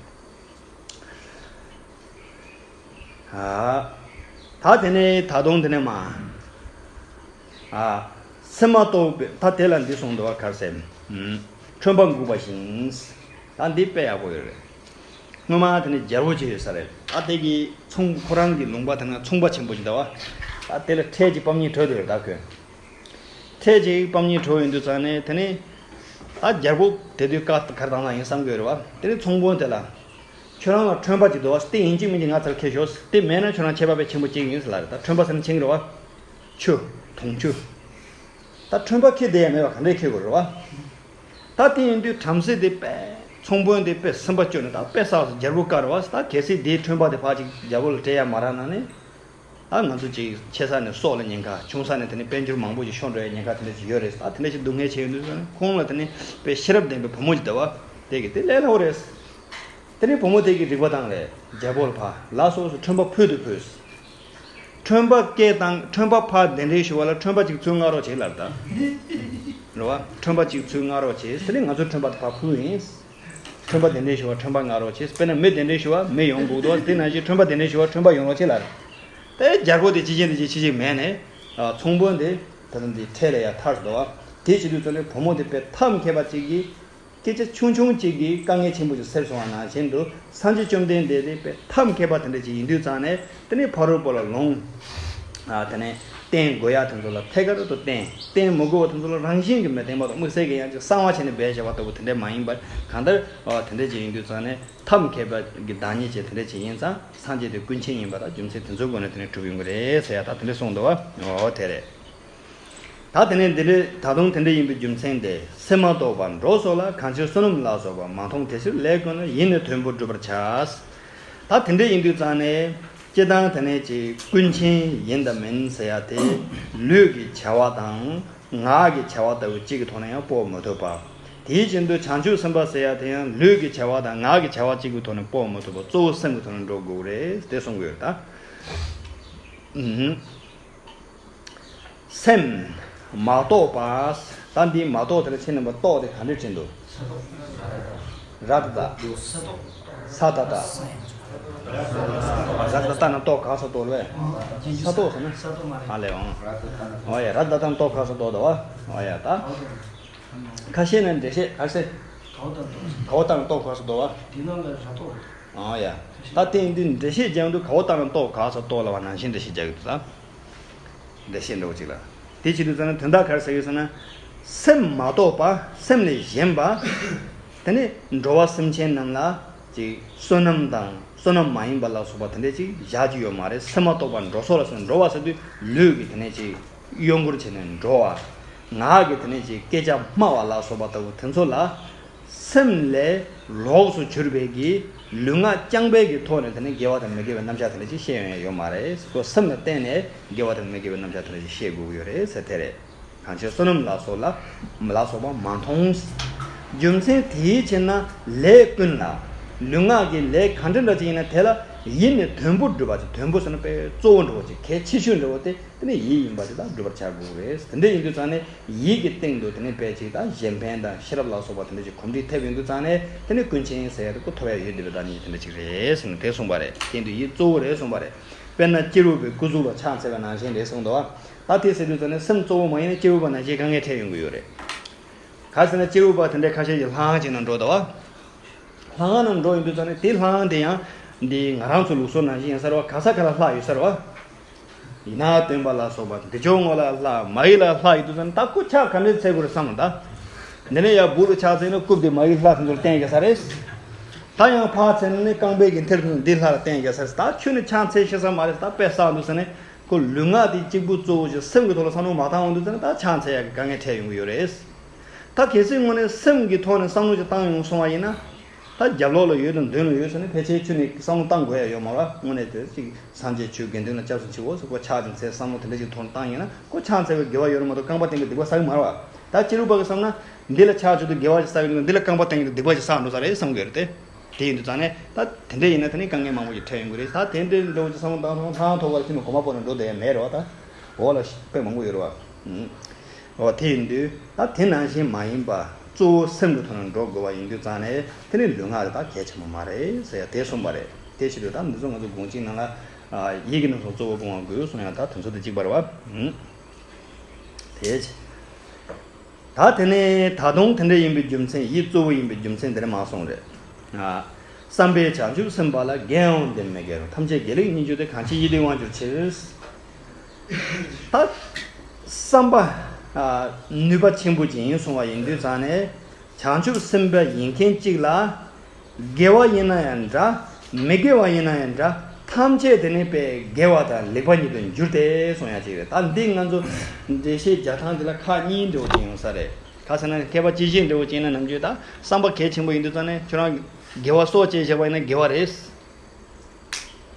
ཨ། ད་དེ་ནས་ད་དུང་དེ་ནས་མ། ཨ། སེམས་མ་རྟོགས་པའི། ད་དེ་ལ་འདི་གསུངས་འདུག་བ། ག་རེ་ཟེར། ཨུམ། ཁྲོན་པ་འགུགས་པ་བཞིན། ད་འདི་དཔེ་ཡག་པོ་ཡོད་རེད། སྔོན་མ་དེ་ནས་རྒྱལ་པོ་ཅིག་ཡོད་ས་རེད། ད་དེ་གི་ཚོང་ཁོ་རང་གི་ལུང་པ་དེ་ན་ཚོང་པ་ཆེན་པོ་ཅིག་འདུག་བ། ད་དེ་ལ་ཁྲལ་ཅིག་པ་མཉེ་སྤྲོད་འདོད་རེད་ད་ཁོས། ཁྲལ་ཅིག་པ་མཉེ་སྤྲོད་ཡོང་དུས་ཙང་ནས་དེ་ནས། ད་རྒྱལ་པོ་དེ་དུས་བཀའ་ག་རེ་བཏང་ན་ཡིན་བསམ་གྱི་ཡོད་རེད་བ། དེ་ནས་ཚོང་དཔོན་དེ་ལ། ཁྱོད་རང་ལ་ཁྲོན་པ་ཅིག་འདུག་བ། དེ་ཡིན་གཅིག་མིན་གཅིག་ང་ཚོར་ཁྱེར་ཤོག་དེ་མེད་ན་ཁྱོད་རང་ཆད་པ་དཔེ་ཆེན་པོ་སྐྱེ་གི་ཡིན་ཟེར་ལབ་རེད། ད་ཁྲོན་པ་ཟེར་ན་མཁྱེན་གྱི་རེད་བ། ཆུ། དུང་ཆུ། ད་ཁྲོན་པ་ཁྱེར་བསྡད་ཡ་མེད་པ་ག་འདྲས་ཁྱེར་དགོས་རེད་བ། ད་དེ་ཡིན་དུས་བྲམ་ཟེ་དེ་དཔེ། ཚོང་དཔོན་དེ་དཔེ་སེམས་པ་སྐྱོ་ནས། ད་དཔེ་བསགས་སོ་རྒྱལ་པོ་བཀའ་རེད་བ། ད་གལ་སྲིད་དེའི་ཁྲོན་པ་དེ་ཕར་ཅིག་རྒྱལ་པོ་ལ་སྤྲད་ཡ་མ་རག་ན་ནི། ད་ང་ཚོ་ཅིག་ཆེ་ས་ནས་སྲོག་ལ་ཉེན་ཁ། ཆུང་ས་ནས་དེ་ནས་དཔལ་འབྱོར་མང་པོ་ཞིག་ཤོར་འགྲོ་ཡ་ཉེན་ཁ་དེ་འདྲ་ཞིག་ཡོད་རེད། ད་དེ་འདྲ་ཞིག་སྡུག་བསྔལ་ཆེ་ཡོང་དུས་ཙང་ནས་ཁོང་ལ་དེ་ནས་དཔེ་ཤེས་རབ་ལྡན་པའི་བུ་མོ་ཅིག་འདུག་བ། དེ་གིས་དེ་ལས་སླ་བོ་རེད། དེ་ནས་བུ་མོ་དེ་གིས་རིག་པ་བཏང་རེད། རྒྱལ་པོ་ལ་ཕར་ལགས་སོ་སོ་ཁྲོན་པ་ཕུལ་དུ་ཕུལ། ཁྲོན་པ་སྐད་བཏང་། ཁྲོན་པ་ཕར་གདན་འདྲེན་ཞུ་བ་ལ་ཁྲོན་པ་གཅིག་ཚུར་མངགས་རོགས་བྱེད་ལབ་ད། རེད་བ། ཁྲོན་པ་གཅིག་ཚུར་མངགས་རོགས་བྱེད། དེ་ནས་ང་ཚོ་ཁྲོན་པ་དེ་ཕར་ཕུལ་ཡིན། ཁྲོན་པ་གདན་འདྲེན་ཞུ་བ་ཁྲོན་པ་མངགས་རོགས་བྱེད། དཔེར་ན་མི་གདན་འདྲེན་ཞུ་བ་མི་ཡོང་དགོས་འདུག་དེ་ནང་བཞིན་ཁྲོན་པ་གདན་འདྲེན་ཞུ་བ་ཁྲོན་པ་ཡོང་རོགས་བྱེད་ལབ། དེ་རྒྱལ་པོ་དེ་ཅི་བྱེད་འདི་བྱེད་ཅི་བྱེད་མེད་ནས། ཨ། ཚོང་དཔོན་དེ་ད་ལྟ་འདི་ཁྲལ་ལ་ཡ་ཐར་སོང་བ། དེ་བྱེད་དུས་ཙམ་ནས་བུ་མོ་དེ་དཔེ་ཐབས་མཁས་པ་ཅིག་གིས། སྐད་ཆ་ཆུང་ཆུང་གཅིག་གིས་དཀའ་ངལ་ཆེན་པོ་ཞིག་སེལ་སོང་བ་ནང་བཞིན་དུ། སངས་རྒྱས་བཅོམ་ལྡན་འདས་དེ་དཔེ་ཐབས་མཁས་པ་དེ་འདྲ་ཅིག་ཡིན་དུས་ཙང་ནས། དེ་ནས་ཕ་རོལ་པོ་ལ་ལུང་། ཨ། དེ་ནས་བསྟན་དགོས་ཡ་དེ་ཚོ་ལ་ཐད་ཀར་དུ་བསྟན། བསྟན་མི་དགོས་པ་དེ་ཚོ་ལ་རང་བཞིན་གྱིས་མི་བསྟན་པ་དང་། དམིགས་བསལ་གྱིས་ཡང་ཅིག་གསང་བ་བྱས་ནས་སྦས་བཞག་པ་ལྟ་བུ་དེ་འདྲ་མ་ཡིན་པར། གང་ལྟར། ཨ། དེ་འདྲ་ཅིག་ཡིན་དུས་ཙང་ནས་ཐབས་མཁས་པ་གི་བདག་ཉིད་ཅིག་དེ་འདྲ་ཅིག་ཡིན་ཙང་། སངས་རྒྱས་དེ་ཀུན་མཁྱེན་ཡིན་པ་དང་རྒྱུ་མཚན་དེ་ཚོའི་སྒོ་ནས་དེ་ནས་གྲུབ་ཡོང་གི་རེད་ཟེར་ཡ་ད་དེ་འདྲ་གསུངས་འདུག་བ། འོ་དེ་རེད། ད་དེ་ནས་འདི་འདྲ། ད་དུང་དེ་འདྲ་ཡིན་པའི་རྒྱུ་མཚན་དེ། སེམས་མ་རྟོགས་པར་འགྲོ་སོགས་ལ། གང་ཕྱིར་བསོད་ནམས་ལ་སོགས་པ་མ་མཐོང་། དེ་ཕྱིར་ལས་ཀུན་ལ་ཡིད་ནི་དོན་པོར་བསྒྲུབ་པར་བྱ། ད་དེ་འདྲ་ཡིན་དུས་ཙང་ནས། སྤྱིར་བཏང་དེ་ནས་ཅིག་ཀུན་མཁྱེན་ཡིན་དང་མིན་ཟེར་ཡ་དེ། ལུས་ཀྱི་བྱ་བ་དང་ངག་གི་བྱ་བ་ལྟ་བུ་གཅིག་གི་ཐོག་ནས་ཡང་དཔོག་མི་ཐུབ་པ། དེའི་རྐྱེན་དུ་བྱང་ཆུབ་སེམས་དཔའ་ཟེར་ཡ་དེ་ཡང་ལུས་ཀྱི་བྱ་བ་དང་ངག་གི་བྱ་བ་གཅིག་གི་ཐོག་ནས་དཔོག་མི་ཐུབ་པ། གཙོ་བོ་སེམས་ཀྱི་ཐོག་ནས་འགྲོ་དགོས་རེད་དེ་གསུང་གི་ཡོད་ད། ཨུམ། སེམས་མ་རྟོགས་པ། ད་འདི་མ་རྟོགས་དེ་ལ་ཕྱི་ནང་པ་རྟོགས་དེ་ག་འདྲས་ཕྱིན་འདུག་ར་ད་ད། ས་ད་ད། ར་ད་ད་ན་རྟོགས་ག་ས་རྟོགས་རེད། ས་རྟོགས་ཟེར་ན། ཨ་ལས་འོང་། ཨོ་ཡ། ར་ད་ད་ན་རྟོགས་ག་ས་རྟོགས་ད་བ། ཨོ་ཡ། ད་ཁ་ཤས་ནས་འགྲེལ་བཤད་ག་རེ་ཟེར། ག་བ་ད་ན་རྟོགས་ག་ས་རྟོགས་བ། དེ་ནང་ལ་ར་རྟོགས་རེད། ཨོ་ཡ། ད་དེ་འདི་འགྲེལ་བཤད་རྒྱག་འདུག་ག་བ་ད་ན་རྟོགས་ག་ས་རྟོགས་ལ་བ་ནང་བཞིན་འགྲེལ་བཤད་རྒྱག་གི་འདུག་ད། འགྲེལ་བཤད་འདྲ་བོ་ཅིག་ལ། དེ་བྱེད་དུས་ཙམ་ན་དོན་དག་ག་རེ་ཟེར་གི་ཟེར་ན། སེམས་མ་རྟོགས་པ། སེམས་ལས་གཞན་པ། དེ་ནི་འགྲོ་བ་སེམས་ཅན་རྣམས་ལ་ཅིག་བསོད་ནམས་དང་བསོད་ནམས་མ་ཡིན་པ་ལ་སོགས་པ་དེ་འདྲ་ཅིག་བཞག་རྒྱུ་ཡོད་མ་རེད། སེམས་མ་རྟོགས་པ་འགྲོ་སོགས་ལ་སོགས། འགྲོ་བ་ཟེར་དུས་ལུས་ཀྱི་དེ་ནས་ཅིག་གཡོ་འགུལ་བྱས་ནས་འགྲོ་བ། ངག་གི་དེ་ནས་ཅིག་སྐད་ཆ་སྨྲ་བ་ལ་སོགས་པ་ལྟ་བུ་དེ་ཚོ་ལ། སེམས་ལས་ལོགས་སུ་གྱུར་པའི་གི་ལུས་ངག་རྐྱང་པའི་གི་ཐོག་ནས་དེ་ནི་དགེ་བ་དང་མི་དགེ་བའི་རྣམ་གཞག་དེ་འདྲ་ཅིག་བཤད་ཡོང་ཡ་ཡོད་མ་རེད། ཁོ་སེམས་ལ་བརྟེན་ནས་དགེ་བ་དང་མི་དགེ་བའི་རྣམ་གཞག་དེ་འདྲ་ཅིག་བཤད་དགོས་ཀྱི་ཡོད་རེད་ཟེར་དེ་རེད། གང་ཕྱིར་བསོད་ནམས་ལ་སོགས་ལ། ལ་སོགས་པ་མ་མཐོང་། རྒྱུ་མཚན་དེའི་ཕྱིར་ན་ལས་ཀུན་ལ། ལུས་ངག་གི་ལས་ག་འདྲ་འདྲ་ཅིག་ཡིན་ན་དེ་ལ་ ཡིད་ནི་དོན་པོ་སྒྲུབ་པ་ཅིག་དོན་པོ་ཟེར་ན་དཔེ་གཙོ་བོ་འདྲ་བོ་ཅིག་གལ་ཆེ་ཤོས་འདྲ་བོ་དེ་དེ་ནི་ཡིད་ཡིན་པ་དེ་དག་སྒྲུབ་པར་བྱ་དགོས་རེད། དེ་འདྲ་ཡིན་དུས་ཙང་ནས་ཡིད་ཀྱི་སྟེང་དུ་དེ་ནི་དཔེ་ཅིག་དང་གཞན་ཕན་དང་ཤེས་རབ་ལ་སོགས་པ་དེ་འདྲ་ཅིག་གོམས་འདྲིས་ཐེབས་ཡོང་དུས་ཙང་ནས་དེ་ནི་ཀུན་མཁྱེན་ཟེར་ཡ་དེ་ཁོ་ཐོབ་ཡ་ཡོད་བསྡད་པའི་བདག་ཉིད་དེ་འདྲ་ཅིག་རེད་ཟེར་ནས་དེ་གསུངས་པ་རེད། དེ་ཡིན་དུས་ཡིད་གཙོ་བོ་རེད་གསུངས་པ་རེད། དཔེར་ན་སྐྱེ་རབས་པའི་སྐུ་གཟུགས་ལ་ཕྱག་འཚལ་བ་ནང་བཞིན་རེད་གསུངས་འདུག་བ། ད་དེ་ཟེར་དུས་ཙང་ནས་སེམས་གཙོ་བོ་མ་ཡིན་ན་སྐྱེ་རབས་པ་ནང་བཞིན་དཀའ་ངལ་འཕྲད་ཡོང་གི་ཡོད་རེད། ག་ཟེར་ན་སྐྱེ་རབས་པ་དེ་འདྲའི་ཁ་ཤས་ཀྱི་ལྷ་ཁང་ཅིག་ནང་འགྲོ་འདུག་བ། ལྷ་ཁང་ནང་འགྲོ་ཡོང་དུས་ཙང་ནས་དེ་ལྷ་ཁང་དེ་ཡང་འདི་ང་རང་ཚོ་ལུགས་སྲོལ་ནང་བཞིན་ཡིན་ས་རེད་བ། ག་ས་ག་ལ་ལྷ་ཡོད་ས་རེད་བ། ཡིན་ན་སྟོན་པ་ལ་སོགས་པ་འདི་ཕྱོགས་ངོས་ལ་ལྷ་མ་ཡི་ལ་ལྷ་ཡོད་དུས་ཙང་ནས་ད་ཁོ་ཕྱག་ག་འདྲས་འཚལ་དགོས་རེད་བསམ་ལ་ད། འདི་ནས་ཡར་སྦུག་ལ་ཕྱག་འཚལ་ན་རྐུབ་དེ་མ་ཡི་ལྷ་དེ་ཚོར་བསྟན་རྒྱག་ས་རེད། ད་ཡང་ཕར་འཚལ་ནས་རྐང་པའི་གི་མཐིལ་དེ་འདི་ལྷ་ལ་བསྟན་རྒྱག་ས་རེད། ད་ཁྱོད་ནི་ཕྱག་འཚལ་ཤེས་ས་མ་རེད། ད་དཔེ་བསགས་འདུག་ཟེར་ནས་ཁོ་ལུས་ངག་དེ་གཅིག་པུ་གཙོ་བོ་ཞིག་སེམས་ཀྱི་ཐོག་ལ་བསམ་བློ་མ་བཏང་འོང་དུས་ཙང་ནས་ད་ཕྱག་འཚལ་ཡག་གི་དཀའ་ངལ་འཕྲད་ཡོང་གི་ཡོད་རེད། ད་གལ་སྲིད་དངོས་གནས་སེམས་ཀྱི་ཐོག་ནས་བསམ་བློ་ཅིག་བཏང་ཡོང་སོང་བ་ཡིན་ན། ད་རྒྱབ་ལོགས་ལ་ཡོད་དང་མདུན་ལ་ཡོད་ཟེར་ནས་ཕལ་ཆེར་ཁྱོད་ནས་བསམ་བློ་བཏང་དགོས་ཡ་ཡོད་མ་རེད། དངོས་གནས་དེ་ཅིག་སངས་རྒྱས་ཆོས་དགེ་འདུན་ལ་སྐྱབས་སུ་མཆིའོ་ཟེར་ཁོ་ཕྱག་ཅིག་འཚལ་བསམ་བློ་དེ་འདྲ་ཅིག་ཐོག་ནས་བཏང་ཡིན་ན་ཁོ་ཕྱག་འཚལ་བའི་དགེ་བ་ཡོད་རེད་མ་གཏོགས་རྐང་པ་བསྟན་པའི་སྡིག་པ་བསགས་ཀྱི་མ་རེད་བ། ད་སྐྱེ་རབས་པ་གི་བསམ་ན་འདི་ལ་ཕྱག་མཆོད་དུས་དགེ་བ་ཞིག་བསགས་ཀྱི་འདུག་འདི་ལ་རྐང་པ་བསྟན་གྱི་འདུག་སྡིག་པ་ཞིག་བསགས་འགྲོ་ས་རེད་བསམ་གྱི་ཡོད་རེད་དེ། དེ་ཡིན་དུས་ཙང་ནས་ད་དེ་འདྲ་ཡིན་ན་དེ་ནི་དཀའ་ངལ་མང་པོ་ཞིག་འཕྲད་ཡོང་གི་རེད། ད་དེ་འདྲའི་འདྲ་བོ་ཅིག་བསམ་བློ་བཏང་སོང་ཐང་ཐོག་བར་ཁྱོད་ནས་གོམ་པ་སྤོ་ནས་འགྲོ་བསྡད་ཡ་མེད་རེད་བ། ད་འོག་ལ་དཔེ་མང་པོ་ཡོད་རེད་བ། ཨུམ། འོ་དེ་ཡིན་དུས་ད་དེ་ནང་བཞིན་མ་ཡིན་པ་གཙོ་བོ་སེམས་ཀྱི་ཐོག་ནས་འགྲོ་དགོས་པ་ཡིན་དུས་ཙང་ནས་དེ་ནི་ལུས་ངག་དེ་དག་གལ་ཆེན་པོ་མ་རེད་ཟེར་ཡ་དེ་གསུངས་པ་རེད། དེ་བྱེད་དུས་ད་འདི་ཚོ་ང་ཚོ་དགོངས་གཅིག་ནང་ལ་ཡིད་ཀྱི་རྣམ་གཞག་གཙོ་བོ་སྐུ་ངོ་དགོས་གསུངས་ཡ་ད་དེ་ཚོ་དེ་གཅིག་པ་རེད་བ། ཨུམ། དེ་བྱས། ད་དེ་ནས་ད་དུང་དེ་འདྲ་ཡིན་པའི་རྒྱུ་མཚན་ཡིད་གཙོ་བོ་ཡིན་པའི་རྒྱུ་མཚན་དེ་འདྲ་མ་གསུངས་རེད། ཨ། བསམ་པས་བྱང་ཆུབ་སེམས་དཔའ་ལ། དགེ་འོང་དེ་མི་དགེ་རུང་། ཐམས་ཅད་དགེ་ལེགས་སྙིང་རྗེ་སྟེ། གང་ཕྱིར་ཡིད་དེ་དབང་གྱུར་ཕྱིར། ད་བསམ་པ་ཨ་ནུས་པ་ཆེན་པོ་ཅིག་ཡིན་གསུངས་པ་ཡིན་དུས་ཙང་ནས་བྱང་ཆུབ་སེམས་དཔའ་ཡིན་མཁན་གཅིག་ལ། དགེ་བ་ཡིན་ན་ཡང་འདྲ། མི་དགེ་བ་ཡིན་ན་ཡང་འདྲ། ཐམས་ཅད་དེ་ནི་དཔེ་དགེ་བ་དང་ལེགས་པ་ཉིད་དུ་འགྱུར་ཏེ་གསུང་ཡ་ཅིག་རེད། ད་འདི་ང་ཚོ་འགྲེལ་བཤད་རྒྱག་སྟངས་འདི་ལ་ཁག་གཉིས་འདྲ་བོ་ཅིག་ཡོང་ས་རེད། ག་ཟེར་ན་མཁས་པ་སྤྱི་བཤད་འདྲ་བོ་ཅིག་ན་ནམ་རྒྱུན་ད་བསམ་པ་གལ་ཆེན་པོ་ཡིན་དུས་ཙང་ནས་ཁྱོད་རང་དགེ་བ་སྲོག་བཅད་བཞག་པ་ཡིན་ན་དགེ་བ་རེད།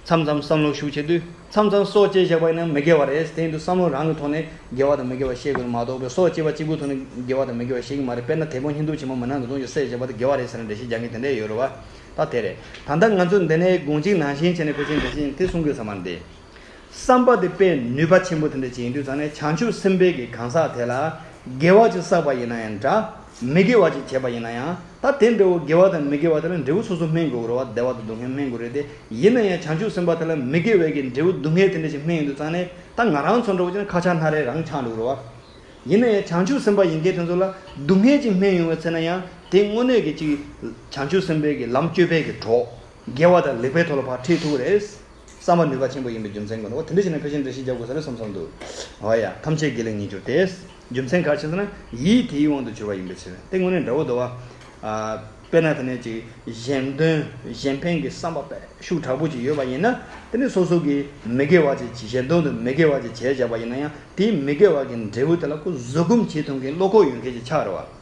མཚམས་མཚམས་བསམ་བློ་ཤུགས་ཆེ་དུས་མཚམས་མཚམས་སྲོག་བཅད་བཞག་པ་ཡིན་ན་མི་དགེ་བ་རེད། དེ་ཡིན་དུས་བསམ་བློ་རང་གི་ཐོག་ནས་དགེ་བ་དང་མི་དགེ་བ་ཤེས་དགོས་མ་གཏོགས་པའི་སྲོག་བཅད་པ་གཅིག་པུའི་ཐོག་ནས་དགེ་བ་དང་མི་དགེ་བ་ཤེས་ཀྱི་མ་རེད། དཔེར་ན་དེད་དཔོན་བསྙེན་སྒྲུབ་ཆེན་མོ་མི་ནག་འདུལ་སྡོང་གི་སྲས་བྱས་པ་དེ་དགེ་བ་རེད་ཟེར་ནས་འགྲེལ་བཤད་རྒྱག་མཁན་དེ་འདྲ་ཡོད་རེད་བ། ད་དེ་རེད། ད་ལྟ་ང་ཚོ་འདི་ནས་དགོངས་གཅིག་ནང་བཞིན་བྱས་ནས་ཕལ་ཆེར་འགྲེལ་བཤད་དེ་གསུང་དགོས་ས་མ་རེད། བསམ་པ་དེ་དཔེ་ནུས་པ་ཆེན་པོ་དེ་འདྲ་ཅིག་ཡིན་དུས་ཙང་ནས་བྱང་ཆུབ་སེམས་དཔའི་གི་གང་ཟག་དེ་ལ་དགེ་བ་ཅིག་བསགས་པ་ཡིན་ན་ཡང་འདྲ། མི་དགེ་བ་ཅིག་བྱས་པ་ཡིན་ན་ཡང་ད་དེ་འདྲ་བོ་དགེ་བ་དང་མི་དགེ་བ་དེ་ལ་འབྲས་བུ་སོ་སོ་སྨིན་དགོས་རེད་བ། བདེ་བ་དང་སྡུག་བསྔལ་སྨིན་དགོས་རེད་དེ། ཡིན་ན་ཡང་བྱང་ཆུབ་སེམས་དཔའ་དེ་ལ་མི་དགེ་བའི་གི་འབྲས་བུ་སྡུག་བསྔལ་དེ་འདྲ་ཞིག་སྨིན་ཡོང་དུས་ཙང་ནས་ད་ང་རང་ཚོ་འདྲ་བོ་ཅིག་ན་ཁ་ཆག་སྣ་རལ་རང་ཆགས་འགྲོ་གི་རེད་བ། ཡིན་ན་ཡང་བྱང་ཆུབ་སེམས་དཔའ་ཡིན་མཁན་དེ་ཚོ་ལ་སྡུག་བསྔལ་ཅིག་སྨིན་ཡོང་བའི་ཚེ་ན་ཡང་དེ་དངོས་གནས་ཀྱི་ཅིག་བྱང་ཆུབ་སེམས་དཔའི་གི་ལམ་སྤྱོད་པའི་གི་གྲོགས་དགེ་བ་དང་ལེགས་པའི་ཐོག་ལ་ཕར་ཁྲིད་ཐུབ་ཀྱི་རེད། བསམ་པ་ནུས་པ་ཆེན་པོ་ཡིན་པའི་རྒྱུ་མཚན་གྱིས་འོ་དེ་འདྲ་བྱས་ན་ཕལ་ཆེར་འགྲེལ་བཤད་རྒྱག་དགོས་ས་རེད་བསམ་བསམ་འདུག་འོ་ཡ། ཐམས་ཅད་དགེ་ལེགས་སྙིང་རྗེར་ཏེ། རྒྱུ་མཚན་ག་རེ་བྱས་ཟེར་ན་ཡིད་དེའི་དབང་དུ་གྱུར་པ་ཡིན་པའི་ཕྱིར། དེ་དངོས་གནས་འདྲ་བོ་འདུག་བ། ཨ། དཔེར་ན་དེ་ནས་ཅིག་གཞན་དོན་གཞན་ཕན་གྱི་བསམ་པ་དཔེ་ཤུགས་དྲག་པོ་ཅིག་ཡོད་པ་ཡིན་ན། དེ་ནས་སོ་སོ་གིས་མི་དགེ་བ་ཅིག་གཞན་དོན་དུ་མི་དགེ་བ་ཅིག་བྱས་བཞག་པ་ཡིན་ན་ཡང་དེའི་མི་དགེ་བ་གི་འབྲས་བུ་དེ་ལ་ཁོ་བཟོད་སྒོམ་བྱེད་ཐུབ་མཁན་བློ་ཁོག་ཡོད་མཁན་ཅིག་ཆགས་རེད་བ།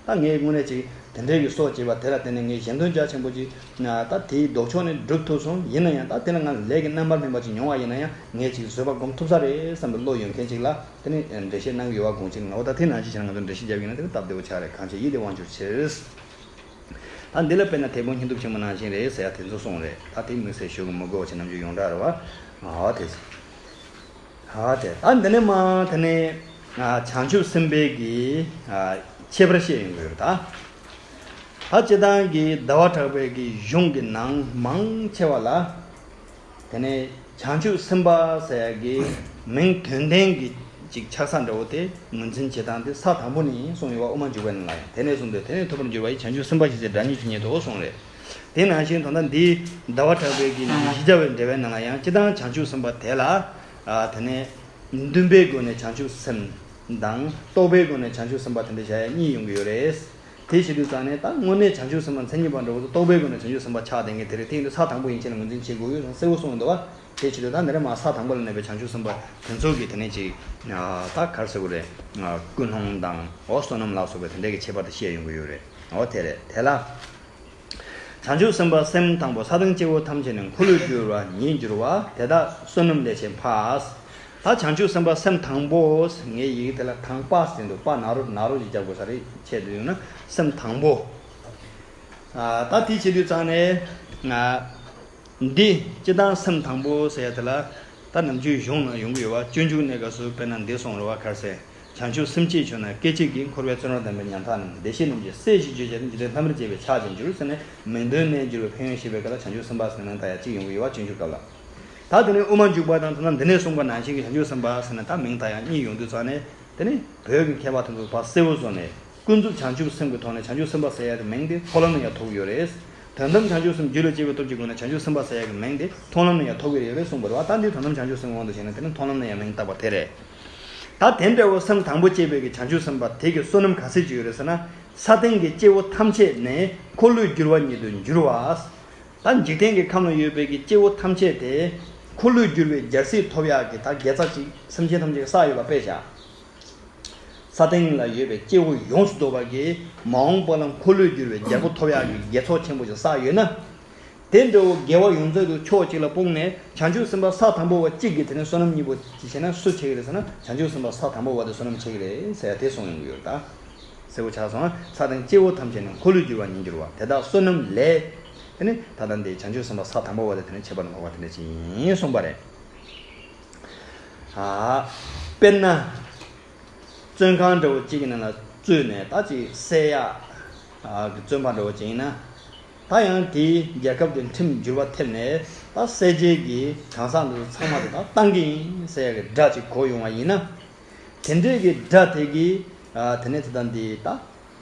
ད་ངས་དངོས་གནས་ཅིག་དེ་འདྲའི་གི་སྲོག་བཅད་པ་དེ་ལ་བརྟེན་ནས་ངས་གཞན་དོན་རྒྱ་ཆེན་པོ་ཅིག་ད་དེའི་ལྡོག་ཕྱོགས་ནས་སྒྲུབ་ཐུབ་སོང་། ཡིན་ན་ཡང་ད་དེ་ལ་ང་ལས་ཀྱི་རྣམ་པར་སྨིན་པ་ཅིག་མྱོང་བ་ཡིན་ན་ཡང་ངས་ཅིག་བཟོད་པ་སྒོམ་ཐུབ་ས་རེད་བསམ་པའི་བློ་ཡོད་མཁན་ཅིག་ལ་དེ་ནི་འགྲེལ་བཤད་གནང་གི་ཡོད་པ་དགོངས་ཅིག་ང་འོ་ད་དེ་ནང་བཞིན་བྱས་ན་ང་ཚོ་འགྲེལ་བཤད་རྒྱབ་ཡིན་ན་དེ་ནི་སྟབས་བདེ་བོ་ཆགས་རེད། གང་བྱས་ཡིད་དེ་དབང་གྱུར་ཕྱིར། ད་འདི་ལ་དཔེར་ན་དེད་དཔོན་བསྙེན་སྒྲུབ་ཆེན་མོ་ནང་བཞིན་རེད་ཟེར་ཡ་དེ་ཚོ་གསུངས་རེད། ད་དེ་དམིགས་བསལ་ཞུ་གི་མི་དགོས་པ་ཅིག་ནམ་རྒྱུན་ཡོངས་གྲགས་རེད་བ། འོ་དེ་ཚོ། ཨ་དེ་ད་འདི་ནས་མ་དེ་ནས་ཨ་བྱང་ཆུབ་སེམས་དཔའི་གི་ཨ་ཁྱད་པར་བཤད་ཡོང་གི་ཡོད་རེད་ད། ད་སྤྱིར་བཏང་གི་ཟླ་བ་གྲགས་པའི་གི་གཞུང་གི་ནང་མང་ཆེ་བ་ལ་དེ་ནས་བྱང་ཆུབ་སེམས་དཔའ་ཟེར་ཡ་གི་མིང་དོན་ལྡན་གྱི་ཅིག་ཆགས་ས་འདྲ་བོ་དེ་ངོས་འཛིན་བྱེད་སྟངས་དེ་ས་དང་པོ་ནས་གསུངས་ཡོད་པ། དབུ་མ་འཇུག་པའི་ནང་ལ་ཡང་དེ་ནས་བཟུང་སྟེ་དེ་ནས་ཐོབ་པར་འགྱུར་བ་ཡི་བྱང་ཆུབ་སེམས་དཔའ་ཞིག་ཟེར་སྒྲ་གཉིས་ཀྱི་ཉིད་དུ་གསུངས་རེད། དེ་ནང་བཞིན་ད་ལྟ་འདིའི་ཟླ་བ་གྲགས་པའི་གི་བཞི་བརྒྱ་པའི་འགྲེལ་པའི་ནང་ལ་ཡང་སྤྱིར་བཏང་བྱང་ཆུབ་སེམས་དཔའ་དེ་ལ་ཨ་དེ་ནས་འདུན་པའི་སྒོ་ནས་བྱང་ཆུབ་སེམས་དང་རྟོགས་པའི་སྒོ་ནས་བྱང་ཆུབ་སེམས་དཔའ་དེ་འདྲ་བྱ་ཡ་གཉིས་ཡོང་གི་ཡོད་རེད། དེ་བྱེད་དུས་ཙང་ནས་ད་དངོས་གནས་བྱང་ཆུབ་སེམས་དཔའ་མཚན་ཉིད་པ་འདྲ་བོ་དང་རྟོགས་པའི་སྒོ་ནས་བྱང་ཆུབ་སེམས་དཔའ་ཆགས་བསྡད་མཁན་དེ་རེད། དེ་ཡིན་དུས་ས་དང་པོ་ཡན་ཆད་ལ་ངོས་འཛིན་བྱེད་དགོས་ཡོད་གསལ་པོ་གསུངས་འདུག་བ། དེ་བྱེད་དུས་ད་འདི་ནས་མར་ས་དང་པོ་ལ་གནས་པའི་བྱང་ཆུབ་སེམས་དཔའ་དེ་ཚོ་གི་དེ་ནས་ཅིག་ད་ག་རེ་ཟེར་དགོས་རེད། ཀུན་སློང་དང་འོ་བསོད་ནམས་ལ་སོགས་པའི་དེ་འདྲའི་གི་ཁྱད་པར་དེ་བཤད་ཡོང་གི་ཡོད་རེད། འོ་དེ་རེད། དེ་ལ། བྱང་ཆུབ་སེམས་དཔའ་སེམས་དང་པོ་ས་དང་སྐྱེ་བོ་ཐམས་ཅད་ནི་འཁོར་ལོས་སྒྱུར་བ་ཉིད་འགྱུར་བ་དེ་དག་བསོད་ནམས་ལས་བྱེད་འཕགས། ད་བྱང་ཆུབ་སེམས་དཔའ་སེམས་དང་པོ་ངའི་ཡི་གེ་དེ་ལ་དང་པ་ཟེར་འདུག་པ་ན་རོ་ན་རོ་ཞིག་རྒྱག་དགོས་ས་རེད། ཆེད་དུ་ཡོང་ན་སེམས་དང་པོ། ད་དེ་བྱེད་དུས་ཙང་ནས་ འདི་སྤྱིར་བཏང་སེམས་དང་པོ་ཟེར་ཡ་དེ་ལ། ད་ནམ་རྒྱུན་གཞུང་ནང་ཡོང་གི་ཡོད་པ། སྤྱོད་འཇུག་གནས་སྐབས་སུ་དཔེར་ན་འདི་གསུངས་རེད་བ། ག་རེ་ཟེར། བྱང་ཆུབ་སེམས་བསྐྱེད་བྱུང་ན། སྐད་ཅིག་གིས་འཁོར་བའི་བཙོན་རར་བསྡམས་པའི་ཉམ་ཐག་རྣམས། བདེ་གཤེགས་རྣམས་ཀྱི་སྲས་ཞེས་བརྗོད་བྱ་ནི། འཇིག་རྟེན་ལྷ་མིར་བཅས་པའི་ཕྱག་ཅན་འགྱུར་ཟེར་ནས། མིང་དོན་གནས་འགྱུར་བའི་ཕན་ཡོན་བཤད་པའི་སྐབས་ལ་བྱང་ཆུབ་སེམས་དཔའ་ཟེར་ནས་མིང་བཏགས་ཡ་གཅིག་ཡོང་གི་ཡོད་པ། སྤྱོད་འཇུག་སྐབས་ལ། ད་དེ་ནས་དབུ་མ་འཇུག་པ་དང་། ད་འདི་ནས་གསུངས་པ་ནང་བཞིན་གྱི་བྱང་ཆུབ་སེམས་དཔའ་ཟེར་ནས་ད་མིང་བཏགས་ཡ་གཉིས་ཡོང་དུས་ཙང་ནས། དེ་ནི་བོད་ཀྱི་མཁས་པ་དེ་ཚོ་ཕར་གསལ་བོ་བཟོ་ནས། ཀུན་རྫོབ་བྱང་ཆུབ་སེམས་ཀྱི་ཐོག་ནས་བྱང་ཆུབ་སེམས་དཔའ་ཟེར་ཡ་གི་མིང་དེ་མཐོང་ལམ་ནས་ཡང་ཐོབ་ཀྱི་ཡོད་རེད། དོན་དམ་བྱང་ཆུབ་སེམས་རྒྱུད་ལ་སྐྱེ་བའི་སྟོབས་ཀྱི་སྒོ་ནས་བྱང་ཆུབ་སེམས་དཔའ་ཟེར་ཡ་གི་མིང་དེ་མཐོང་ལམ་ནས་ཡང་ཐོབ་ཀྱི་ཡོད་རེད་གསུངས་པ་རེད་བ། ད་འདི་དོན་དམ་བྱང་ཆུབ་སེམས་དབང་དུ་བྱས་ན་དེ་ནི་མཐོང་ལམ་ནས་ཡང་མིང་བཏགས་པ་དེ་རེད། ད་དེ་འདྲ་བོ་སེམས་དང་པོ་སྐྱེས་པའི་གི་བྱང་ཆུབ་སེམས་དཔའ་དེ་གི་བསོད་ནམས་ག་ཚད་ཅིག་ཡོད་རེད་ཟེར་ན། ས་སྟེང་གི་སྐྱེ་བོ་ཐམས་ཅད་ནི་འཁོར་ལོས་སྒྱུར་བ་ཉིད་དུ་འགྱུར་བ། ད་འཇིག་རྟེན་གྱི་ཁམས་ལ་ཡོད་པའི་གི་སྐྱེ་བོ་ཐམས་ཅད་དེ་འཁོར་ལོས་སྒྱུར་བའི་རྒྱལ་སྲིད་ཐོབ་ཡག་གི་ད་དགེ་རྩ་ཅིག་སེམས་ཅན་ཐམས་ཅད་ཀྱིས་བསགས་ཡོད་པ་དཔེ་བཞག། ས་སྟེང་ལ་ཡོད་པའི་སྐྱེ་བོ་ཡོངས་སུ་རྫོགས་པ་གིས་མ་འོངས་པ་ལ་འཁོར་ལོས་སྒྱུར་བའི་རྒྱལ་པོ་ཐོབ་ཡག་གི་དགེ་ཚོགས་ཆེན་པོ་ཞིག་བསགས་ཡོད་ན། དེ་འདྲ་བོ་དགེ་བ་ཡོངས་རྫོགས་དུ་ཕྱོགས་གཅིག་ལ་སྤུངས་ནས། བྱང་ཆུབ་སེམས་དཔའ་ས་དང་པོ་བ་གཅིག་གིས་དེ་ནས་བསོད་ནམས་གཉིས་པོ་ཅིག་བྱས་ན་སུ་ཆེ་གི་རེད་ཟེར་ན། བྱང་ཆུབ་སེམས་དཔའ་ས་དང་པོ་བ་དེ་བསོད་ནམས་ཆེ་གི་རེད་ཟེར་ཡ་དེ་གསུངས་ཡོང་གི་ཡོད་རེད་ད། གསལ་པོ་ཆགས་སོང་ང་། ས་དང་སྐྱེ་བོ་ཐམས་ཅད་ནི། འཁོར་ལོས་སྒྱུར་བ་ཉིད་འགྱུར་བ། དེ་དག་བསོད་ནམས་ལས། དེ་ནི་ད་ལྟ་འདི་བྱང་ཆུབ་སེམས་དཔའ་ས་དང་པོ་བ་དེ་དེ་ནི་ཁྱད་པར་འཕགས་པ་དེ་འདྲ་ཅིག་ཡིན་གསུངས་པ་རེད། ཨ། དཔེར་ན། བཙོན་ཁང་འདྲ་བོ་གཅིག་གི་ནང་ལ་བཙུད་ནས་ད་ཅིག་བསད་ཡག་གི་བཙོན་པ་འདྲ་བོ་ཅིག་ཡིན་ན། ད་ཡང་དེའི་རྒྱལ་ཁབ་དེ་ཁྲིམས་འགྱུར་བ་ཐེབས་ནས། ད་བསད་རྗེས་ཀྱི་གང་ཟག་འདི་ཚོ་ཚང་མ་དེ་ད་བཏང་གི་ཡིན་ཟེར་ཡག་གི་སྒྲ་ཅིག་གོ་ཡོང་བ་ཡིན་ན། དེ་འདྲའི་གི་སྒྲ་དེ་གིས། ཨ། དེ་ནས་དེ་ད་འདི་ད་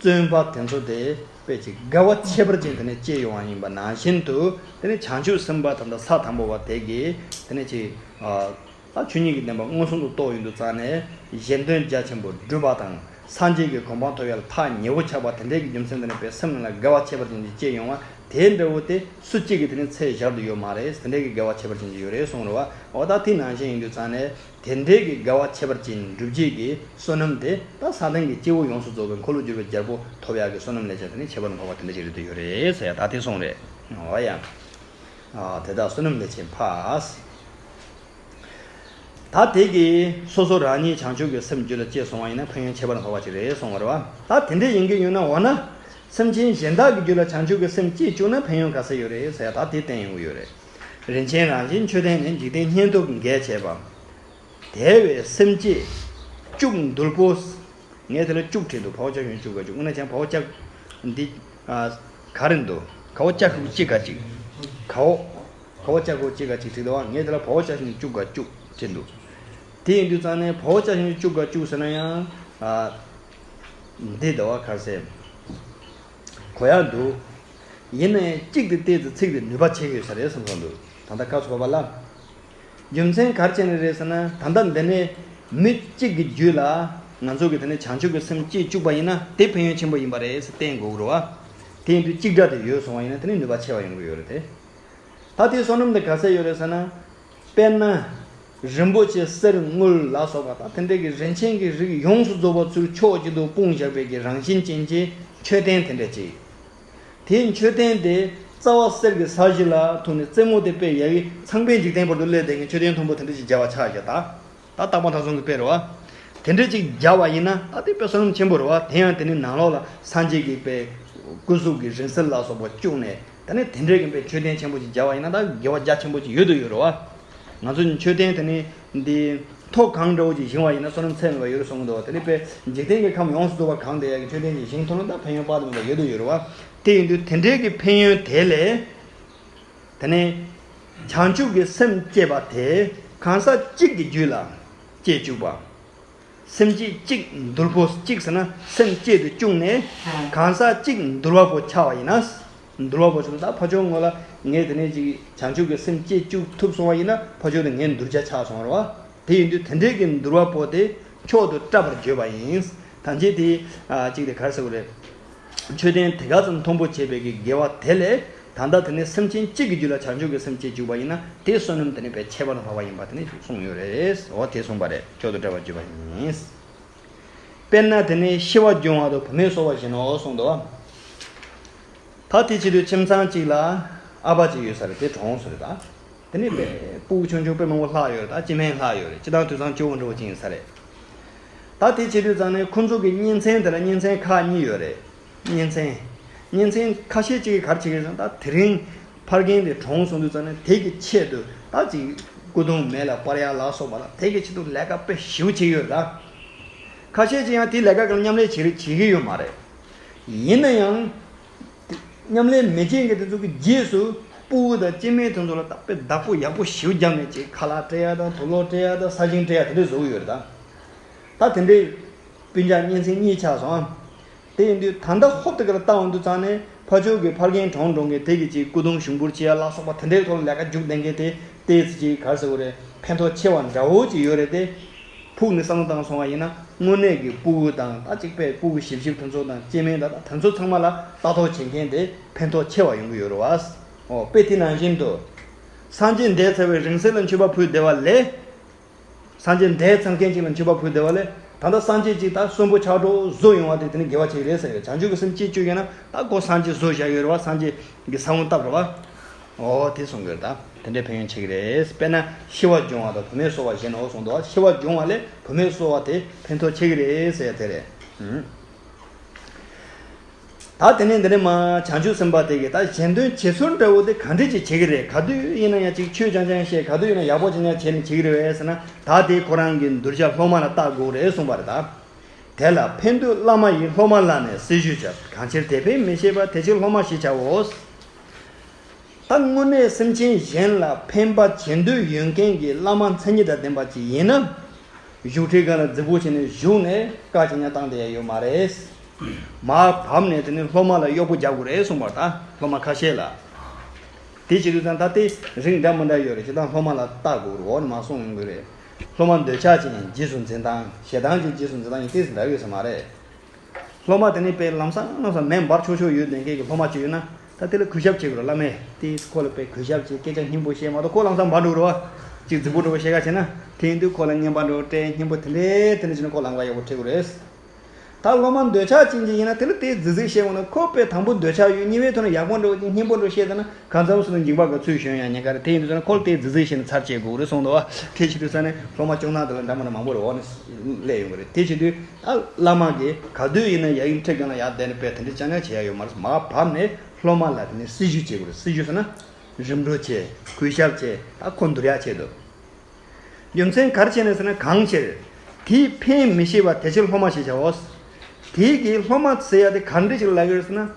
བཙོན་པ་དེ་ཚོ་དེ་དཔེ་ཅིག་དགའ་བ་ཁྱད་པར་ཅན་དེ་ནས་སྐྱེ་ཡོང་བ་ཡིན་པ་ནང་བཞིན་དུ། དེ་ནས་བྱང་ཆུབ་སེམས་དཔའ་ད་ལྟ་ས་དང་པོ་བ་དེ་གིས་དེ་ནས་ཅིག་ཨ། ད་ཆོས་ཉིད་ཀྱི་བདེན་པ་མངོན་སུམ་དུ་རྟོགས་ཡོང་དུས་ཙང་ནས་གཞན་དོན་རྒྱ་ཆེན་པོ་སྒྲུབ་པ་དང་། སངས་རྒྱས་ཀྱི་གོ་འཕང་ཐོབ་ཡག་ལ་ཐག་ཉེ་བོ་ཆགས་པ་དེ་འདྲའི་གི་རྒྱུ་མཚན་དེ་ནས་དཔེ་སེམས་ནང་ལ་དགའ་བ་ཁྱད་པར་ཅན་ཅིག་སྐྱེ་ཡོང་བ་དེ་འདྲ་བོ་དེ་སུ་གཅིག་གིས་དེ་ནས་ཚད་བཞག་ཏུ་ཡོད་མ་རེད། དེ་འདྲའི་གི་དགའ་བ་ཁྱད་པར་ཅན་ཅིག་ཡོད་རེད་གསུངས་རེད་བ། འོ་ད་དེ་ནང་བཞིན་ཡིན་དུས་ཙང་ནས། དེ་འདྲའི་གི་དགའ་བ་ཁྱད་པར་ཅན་སྒྲུབ་བྱེད་ཀྱི་བསོད་ནམས་དེ་ད་ས་སྟེང་གི་སྐྱེ་བོ་ཡོངས་སུ་རྫོགས་པའི་འཁོར་ལོས་སྒྱུར་བའི་རྒྱལ་པོ་ཐོབ་ཡག་གི་བསོད་ནམས་ལས་ཀྱང་དེ་ནི་ཁྱད་པར་འཕགས་པ་དེ་འདྲ་ཅིག་རེད་དུ་ཡོད་རེད་ཟེར་ཡ་ད་དེ་གསུངས་རེད། འོ་ཡ། ཨ། དེ་དག་བསོད་ནམས་ལས་ཆེས་འཕགས། ད་དེ་གིས་སོ་སོ་རང་ཉིད་བྱང་ཆུབ་ཀྱི་སེམས་རྒྱུད་ལ་སྐྱེས་སོང་བ་ཡིན་ན་ཕན་ཡོན་ཁྱད་པར་འཕགས་པ་ཅིག་རེད་གསུངས་པ་རེད་བ། ད་དེ་འདྲ་ཡིན་གྱི་ཡོད་ན། འོ་ན། སེམས་ཅན་གཞན་དག་གི་རྒྱུད་ལ་བྱང་ཆུབ་ཀྱི་སེམས་སྐྱེས་བཅུག་ན་ཕན་ཡོན་ག་ཚད་ཡོད་རེད་ཟེར་ཡ་ད་དེ་བསྟན་ཡོང་གི་ཡོད་རེད། རིན་ཆེན་རང་བཞིན་མཆོད་རྟེན་ནི། འཇིག་རྟེན་བསྙེན་སྟོབས་ཀྱིས་འགེལ་བྱེད་པ། དེ་བས་སེམས་བསྐྱེད་བཅུག་འདུལ་པོ། ངས་དེ་ལ་བཅུག་བྲིས་འདུག་བ་འོ་ཅག་ཞུན་བཅུག་ག་བཅུག་དངོས་གནས་ཀྱང་བ་འོ་ཅག་འདི། ཨ། ག་རེ་འདུག་ག་བ་ཅག་ཞུན་གཅིག་ག་གཅིག་ག་བ། ག་བ་ཅག་ཞུན་གཅིག་ག་གཅིག་བྲིས་འདུག་བ། ངས་དེ་ལ་བ་འོ་ཅག་ཞུན་བཅུག་ག་བཅུག་བྲིས་འདུག་དེ་ཡིན་དུས་ཙང་ནས་བ་འོ་ཅག་ཞུན་བཅུག་ག་བཅུག་ཟེར་ན་ཡང་། ཨ། འདི་འདུག་བ་ག་རེ་ཟེར། གོ་ཡག་འདུག་ཡིན་ནའི་གཅིག་དེ་ཏོག་ཙམ་ཚིག་དེ་ནུས་པ་ཆེ་གི་ཡོད་ས་རེད་བསམ་སོང་འདུག་ད་ལྟ་སྐབས་སུ་བབ་པ་ལ། རྒྱུ་མཚན་ག་རེ་བྱས་ནས་རེད་ཟེར་ན། ད་ལྟ་འདི་ནས་མི་གཅིག་གི་རྒྱུད་ལ་ང་ཚོ་གིས་དེ་ནས་བྱང་ཆུབ་ཀྱི་སེམས་སྐྱེ་བཅུག་པ་ཡིན་ན་དེ་ཕན་ཡོན་ཆེན་པོ་ཡིན་པ་རེད་ཟེར་བསྟན་དགོས་ཀྱི་རེད་བ། དེ་ཡིན་དུས་གཅིག་སྒྲ་དེ་ཡོད་སོང་བ་ཡིན་ན་དེ་ནས་ནུས་པ་ཆེ་བ་ཡོང་གི་ཡོད་རེད་དེ། ད་དེའི་བསོད་ནམས་དེ་ག་ཚད་ཡོད་རེད་ཟེར་ན། དཔེར་ན། རིན་པོ་ཆེ་གསེར་དངུལ་ལ་སོགས་པ་ད་དེ་འདྲའི་གི་རིན་ཆེན་གྱི་རིགས་ཡོངས་སུ་རྫོགས་པ་ཚུར་ཕྱོགས་གཅིག་ཏུ་སྤུངས་བཞག་པའི་གི་རང་བཞིན་ཅན་གྱི་མཆོད་རྟེན་དེ་འདྲ་ཅིག་དེའི་མཆོད་རྟེན་དེ་རྩ་བ་གསེར་གྱི་ས་གཞི་ལ་ཐུག་ནས་རྩེ་མོ་དེ་དཔེ་ཡ་གི་ཚངས་པའི་འཇིག་རྟེན་བར་དུ་སླེབས་བསྡད་མཁན་མཆོད་རྟེན་མཐོན་པོ་དེ་འདྲ་ཅིག་མཇལ་བ་ཆགས་ཀྱང་ད། ད་རྟག་པ་མཐའ་སོང་གི་དཔེ་རེད་བ། དེ་འདྲ་ཅིག་མཇལ་བ་ཡིན་ན་ད་དེ་དཔེ་བསོད་ནམས་ཆེན་པོ་རེད་བ། དེ་ཡང་དེ་ནི་ནང་ལོགས་ལ་སངས་རྒྱས་ཀྱི་དཔེ་སྐུ་གཟུགས་ཀྱི་རིང་བསྲེལ་ལ་སོགས་པ་བཅུག་ནས་ད་ནི་དེ་འདྲའི་གི་དཔེ་མཆོད་རྟེན་ཆེན་པོ་ཅིག་མཇལ་བ་ཡིན་ན་ད་དགེ་བ་རྒྱ་ཆེན་པོ་ཅིག་ཡོད་དུ་ཡོད་རེད་བ། ང་ཚོ་མཆོད་རྟེན་དེ་ནི་འདི་ཐོག་གང་འདྲ་བོ་ཅིག་བཞེངས་བ་ཡིན་ན་བསོད་ནམས་ཚད་མེད་པ་ཡོད་རེད་གསུངས་འདུག་དེ་ནི་དཔེ་འཇིག་རྟེན་གྱི་ཁམས་ཡོངས་སུ་རྫོགས་པ་གང་དེ་ཡ་གི་མཆོད་རྟེན་ཅིག་བཞེངས་ཐུབ་ན་ད་ཕན་ཡོན་དཔག་ཏུ་མེད་པ་ཡོད་དུ་ཡོད་རེད་བ། དེ་ཡིན་དུས་དེ་འདྲའི་གི་ཕན་ཡོན་དེ་ལས། དེ་ནས་བྱང་ཆུབ་ཀྱི་སེམས་བསྐྱེད་པ་དེ་གང་ཟག་གཅིག་གི་རྒྱུད་ལ་སྐྱེ་བཅུག་པ། སེམས་བསྐྱེད་གཅིག་འདུལ་པོ་གཅིག་ཟེར་ན་སེམས་བསྐྱེད་དུ་བཅུག་ནས་གང་ཟག་གཅིག་འདུལ་བ་པོ་ཆགས་པ་ཡིན་ན། འདུལ་བ་པོ་ཆགས་ན་ད་ཕ་ཆོས་ངོ་ལ་ངས་དེ་ནས་ཅིག་བྱང་ཆུབ་ཀྱི་སེམས་བསྐྱེད་བཅུག་ཐུབ་སོང་བ་ཡིན་ན་ཕ་ཆོས་དེ་ངའི་འདུལ་བྱ་ཆགས་སོང་རེད་བ། དེ་ཡིན་དུས་དེ་འདྲའི་གི་འདུལ་བ་པོ་དེ་མཆོག་ཏུ་བཀྲ་བར་བརྗོད་པ་ཡིན། ད་ཅི་དེ། ཨ། གཅིག་དེ་ག་རེ་ཟེར་དགོས་རེད། མཆོད་རྟེན་དེ་ག་ཙམ་མཐོན་པོ་བྱས་པའི་གི་དགེ་བ་དེ་ལས་ད་ལྟ་དེ་ནི་སེམས་ཅན་གཅིག་གི་རྒྱུད་ལ་བྱང་ཆུབ་ཀྱི་སེམས་སྐྱེ་བཅུག་པ་ཡིན་ན་དེ་བསོད་ནམས་དེ་ནི་དཔེ་ཁྱད་པར་དུ་འཕགས་པ་ཡིན་པ་དེ་ནི་གསུངས་ཡོད་རེད། འོ་དེ་གསུངས་པ་རེད། མཆོག་ཏུ་བཀྲ་བར་བརྗོད་པ་ཡིན། དཔེར་ན་དེ་ནི་ཤི་བ་སྦྱོང་བ་དང་བུད་མེད་གསོ་བ་བཞིན་ནོ་གསུངས་འདུག་བ། ད་དེ་བྱེད་དུས་ཁྱིམ་ཚང་གཅིག་ལ་ཨ་ཕ་གཅིག་ཡོད་ས་རེད། དེ་གྲོངས་སོང་རེད་ད། དེ་ནི་དཔེ་སྤུ་གུ་ཆུང་ཆུང་དཔེ་མང་པོ་ལྷག་ཡོད་རེད། ད་སྐྱེ་དམན་ལྷག་ཡོད་རེད། སྤྱིར་བཏང་དུད་ཚང་གཅིག་པོ་འདྲ་བོ་ཅིག་ཡིན་ས་རེད། ད་དེ་བྱེད་དུས་ཙང་ནས་ཁོ་ཚོ་གི་གཉེན་ཚན་དེ་ལ་གཉེན་ཚན་ཁག་གཉིས་ཡོད་རེད། གཉེན་ཚན། གཉེན་ཚན་ཁ་ཤས་ཅིག་གིས་ག་རེ་བྱེད་ཀྱི་ཡོད་ཟེར་ན་ད་དེ་རིང་ ཕ་རྒན་དེ་གྲོངས་སོང་དུས་ཙང་ནས་དེ་གི་ཆེད་དུ་ད་ཅིག་སྐུ་གདུང་མེ་ལ་སྤར་ཡ་ལ་སོགས་པ་ལ་དེ་གི་ཆེད་དུ་ལས་ཀ་དཔེ་ཞེ་པོ་བྱེད་ཀྱི་ཡོད་རེད་ད། ཁ་ཤས་ཀྱིས་ཡང་དེའི་ལས་ཀ་གི་མཉམ་ལས་བྱེད་བྱེད་ཀྱི་ཡོད་མ་རེད། ཡིན་ན་ཡང་། མཉམ་ལས་མི་བྱེད་མཁན་དེ་ཚོ་གི་རྗེས་སུ་སྤུ་གུ་དང་སྐྱེ་དམན་དེ་ཚོ་ལ་ད་དཔེ་བདག་པོ་ཡག་པོ་ཞེ་པོ་བརྒྱབ་ནས་ཅིག་ཁ་ལག་སྤྲད་ཡ་དང་དུག་ལོག་སྤྲད་ཡ་དང་ས་ཞིང་སྤྲད་ཡ་དེ་འདྲ་བཟོ་གི་ཡོད་རེད་ད། ད་དེ་འདྲའི་སྤུན་ཀྱག་གཉེན་ཚན་གཉིས་ཆགས་སོང་ཨ། དེ་ཡིན་དུས་ད་ལྟ་ཧོབ་ཏེ་ག་ལ་བལྟ་འོང་དུས་ཙང་ནས་ཕར་ཕྱོགས་ཀྱི་ཕ་རྒན་གྲོངས་འགྲོ་མཁན་དེ་གི་ཅིག་སྐུ་གདུང་ཞུགས་འབུལ་བྱེད་ཡ་ལ་སོགས་པ་དེ་འདྲའི་ཐོག་ལ་ལས་ཀ་རྒྱུགས་བསྡད་མཁན་དེ་ཏོག་ཙམ་ཅིག་ག་རེ་ཟེར་དགོས་རེད། ཕན་ཐོགས་ཆེ་བ་འདྲ་བོ་ཅིག་ཡོད་རེད་དེ། ཕུགས་ནས་བསམ་བློ་བཏང་སོང་བ་ཡིན་ན་དངོས་གནས་ཀྱི་སྤུ་གུ་དང་ད་ཅིག་པའི་སྤུ་གུ་ཞིབ་ཞིབ་དེ་ཚོ་དང་སྐྱེ་དམན་དང་དེ་ཚོ་ཚང་མ་ལ་ལྟ་རྟོག་བྱེད་མཁན་དེ་ཕན་ཐོགས་ཆེ་བ་ཡོང་གི་ཡོད་རེད་བ། འོ་དཔེ་དེ་ནང་བཞིན་དུ། སངས་རྒྱས་འདས་ཚར་བའི་རིང་བསྲེལ་ལ་མཆོད་པ་ཕུལ་བདེ་བ་ལས། སངས་རྒྱས་འདས་ཚར་མཁན་ཅིག་ལ་མཆོད་པ་ཕུལ་བདེ་བ་ལས། ད་ལྟ་སངས་རྒྱས་ཅིག་ད་གསོན་པོ་ཆགས་འགྲོ་བཟོ་ཡོང་བ་དེ་དེ་ནི་དགེ་བ་ཅིག་རེད་ཟེར་ཡོད། བྱང་ཆུབ་ཀྱི་སེམས་སྐྱེ་བཅུག་ཡོད་ན་ད་ཁོ་སངས་རྒྱས་བཟོ་བཞག་ཡོད་རེད་བ། སངས་རྒྱས་ཀྱི་ས་བོན་བཏབ་རེད་བ། འོ་དེ་གསུང་གི་རེད་ད། དེ་འདྲའི་ཕན་ཡོན་ཆེ་གི་རེད། དཔེར་ན་ཤི་བ་སྦྱོང་བ་དང་བུད་མེད་གསོ་བ་བཞིན་ནོ་གསུངས་འདུག་ཤི་བ་སྦྱོང་བ་ལས་བུད་མེད་གསོ་བ་དེ་ཕན་ཐོགས་ཆེ་གི་རེད་ཟེར་དེ་རེད། ཨུམ། ད་དེ་ནས་འདི་ནས་མ་བྱང་ཆུབ་སེམས་དཔའ་དེ་གིས་ད་གཞན་དོན་བྱེད་ཚུལ་འདྲ་བོ་དེ་ག་འདྲས་ཅིག་བྱེད་ཀྱི་རེད། ག་དུས་ཡིན་ན་ཡང་ཅིག་ཆོས་རྐྱང་རྐྱང་བཤད། ག་དུས་ཡིན་ན་ཡག་པོ་རྐྱང་རྐྱང་བྱས་ནས་བྱེད་ཀྱི་རེད་བས་ཟེར་ན་ད་དེ་ཁོ་རང་གི་གདུལ་བྱ་སློབ་མ་ལ་བལྟ་དགོས་རེད་གསུངས་པ་རེད་ད། དེ་ལ་ཕན་འདོད་བླ་མ་ཡིས་སློབ་མ་ལ་ནི་སྲི་ཞུ་བྱ། གང་ཕྱིར་དེ་ཕན་མི་ཤེས་པ་དེ་ཕྱིར་སློབ་མ་ཞེས་བྱའོ། ད་དངོས་གནས་སེམས་ཅན་གཞན་ལ་ཕན་པ་བྱེད་འདོད་ཡོད་མཁན་གྱི་བླ་མ་མཚན་ཉིད་དང་ལྡན་པ་ཅིག་ཡིན་ན། བཞུགས་ཁྲིའི་སྒང་ལ་རྫིག་པོ་བྱས་ནས་བཞུགས་ནས་བཀའ་ཅི་ཉག་བཏང་བསྡད་ཡ་ཡོད་མ་རེད། མར་བབས་ནས་དེ་ནས་སློབ་མ་ལ་གཡོག་པོ་རྒྱག་དགོས་རེད་གསུངས་པ་རེད་ད། སློབ་མ་ཁ་ཤས་ལ། དེ་བྱེད་དུས་ཙང་ད་དེ་རིགས་འདྲ་མི་འདྲ་ཡོད་རེད། སྤྱིར་བཏང་སློབ་མ་ལ་བལྟ་དགོས་རེད། འོག་ནས་མར་གསུང་ཡོང་གི་རེད། སློབ་མ་འདོད་ཆགས་ཅན་རྗེས་སུ་འཛིན་སྟངས་ཞེ་སྡང་གི་རྗེས་སུ་འཛིན་སྟངས་ཡིན་ཏོག་ཙམ་འདྲ་ཡོད་ས་མ་རེད། སློབ་མ་དེ་ནི་དཔེ་ལམ་སང་ལམ་སང་མེ་འབར་ཆོག་ཆོག་ཡོད་བསྡད་མཁན་གྱི་སློབ་མ་ཅིག་ཡོད་ན་ད་དེ་ལ་གུས་ཞབས་བྱེད་དགོས་རེད། བླ་མས་དེ་ཁོ་ལ་དཔེ་གུས་ཞབས་བྱེད། སྐད་ཆ་སྙན་པོ་བཤད་མ་གཏོགས་ཁོ་ལམ་སང་འབར་འགྲོ་གི་རེད་བ། ཅིག་རྫིག་པོ་འདྲ་བོ་བཤད་ཁ་བྱས་ན་དེ་ཡིན་དུས་ཁོ་ལ་རྔན་པ་འདྲ་བོ་སྤྲད། སྙན་པོ་དེ་འདྲས་དེ་འདྲས་བྱས་ནས་ཁོ་ལམ་ཁ་ཡག་པོ་ཁྲིད་དགོས་རེད། ད་སློབ་མ་འདོད་ཆགས་ཅན་ཅིག་ཡིན་ན་དེ་ལ་དེ་རྫིག་རྫིག་བཤད་དགོས་ན་ཁོ་དཔེ་དང་པོ་འདོད་ཆགས་ཡོད། གཉིས་པའི་ཐོག་ནས་ཡག་པོ་འདྲ་བོ་ཅིག་སྙན་པོ་འདྲ་བོ་བཤད་ཙང་ན་གང་འཚམ་སོང་ན་འཇིགས་པ་ག་ཚུལ་བྱུང་ཡང་ཉེན་ཁ་རེད། དེ་ཡིན་དུས་ཙང་ན་ཁོ་ལ་དེ་རྫིག་རྫིག་བཤད་ནས་ཚར་བཅད་དགོས་རེད་གསུངས་འདུག་བ། དེ་བྱེད་དུས་ཙང་ནས་སློབ་མ་སྐྱོ་སྣང་དེ་ལ་འདྲ་མི་འདྲ་མང་པོ་རེ་འོག་ནས་སླེབས་ཡོང་གི་རེད། དེ་བྱེད་དུས་ད་བླ་མ་གིས་ག་དུས་ཡིན་ན་ཡ་ཡིན་ཁྲི་སྒང་ལ་ཡར་བསྡད་ནས་དཔེ་དེ་འདྲ་རྐྱང་རྐྱང་བྱེད་ཡ་ཡོད་མ་རེད། མར་བབས་ནས་སློབ་མ་ལ་དེ་ནས་སྲི་ཞུ་བྱེད་དགོས་རེད། སྲི་ཞུ་ཟེར་ན་རིམ་གྲོ་བྱེད། གུས་ཞབས་བྱེད། ད་ཁོ་འདུལ་ཡ་ཆེད་དུ། རྒྱུ་མཚན་ག་རེ་བྱས་ནས་ཟེར་ན། གང་ཕྱིར་དེས་ཕན་མི་ཤེས་པ་དེ་ཕྱིར་སློབ་མ་ཞེས་བྱའོ། དེའི་གི་སློབ་མ་ཟེར་ཡ་དེ་ག་འདྲ་ཞིག་ལབ་ཀྱི་ཡོད་ཟེར་ན།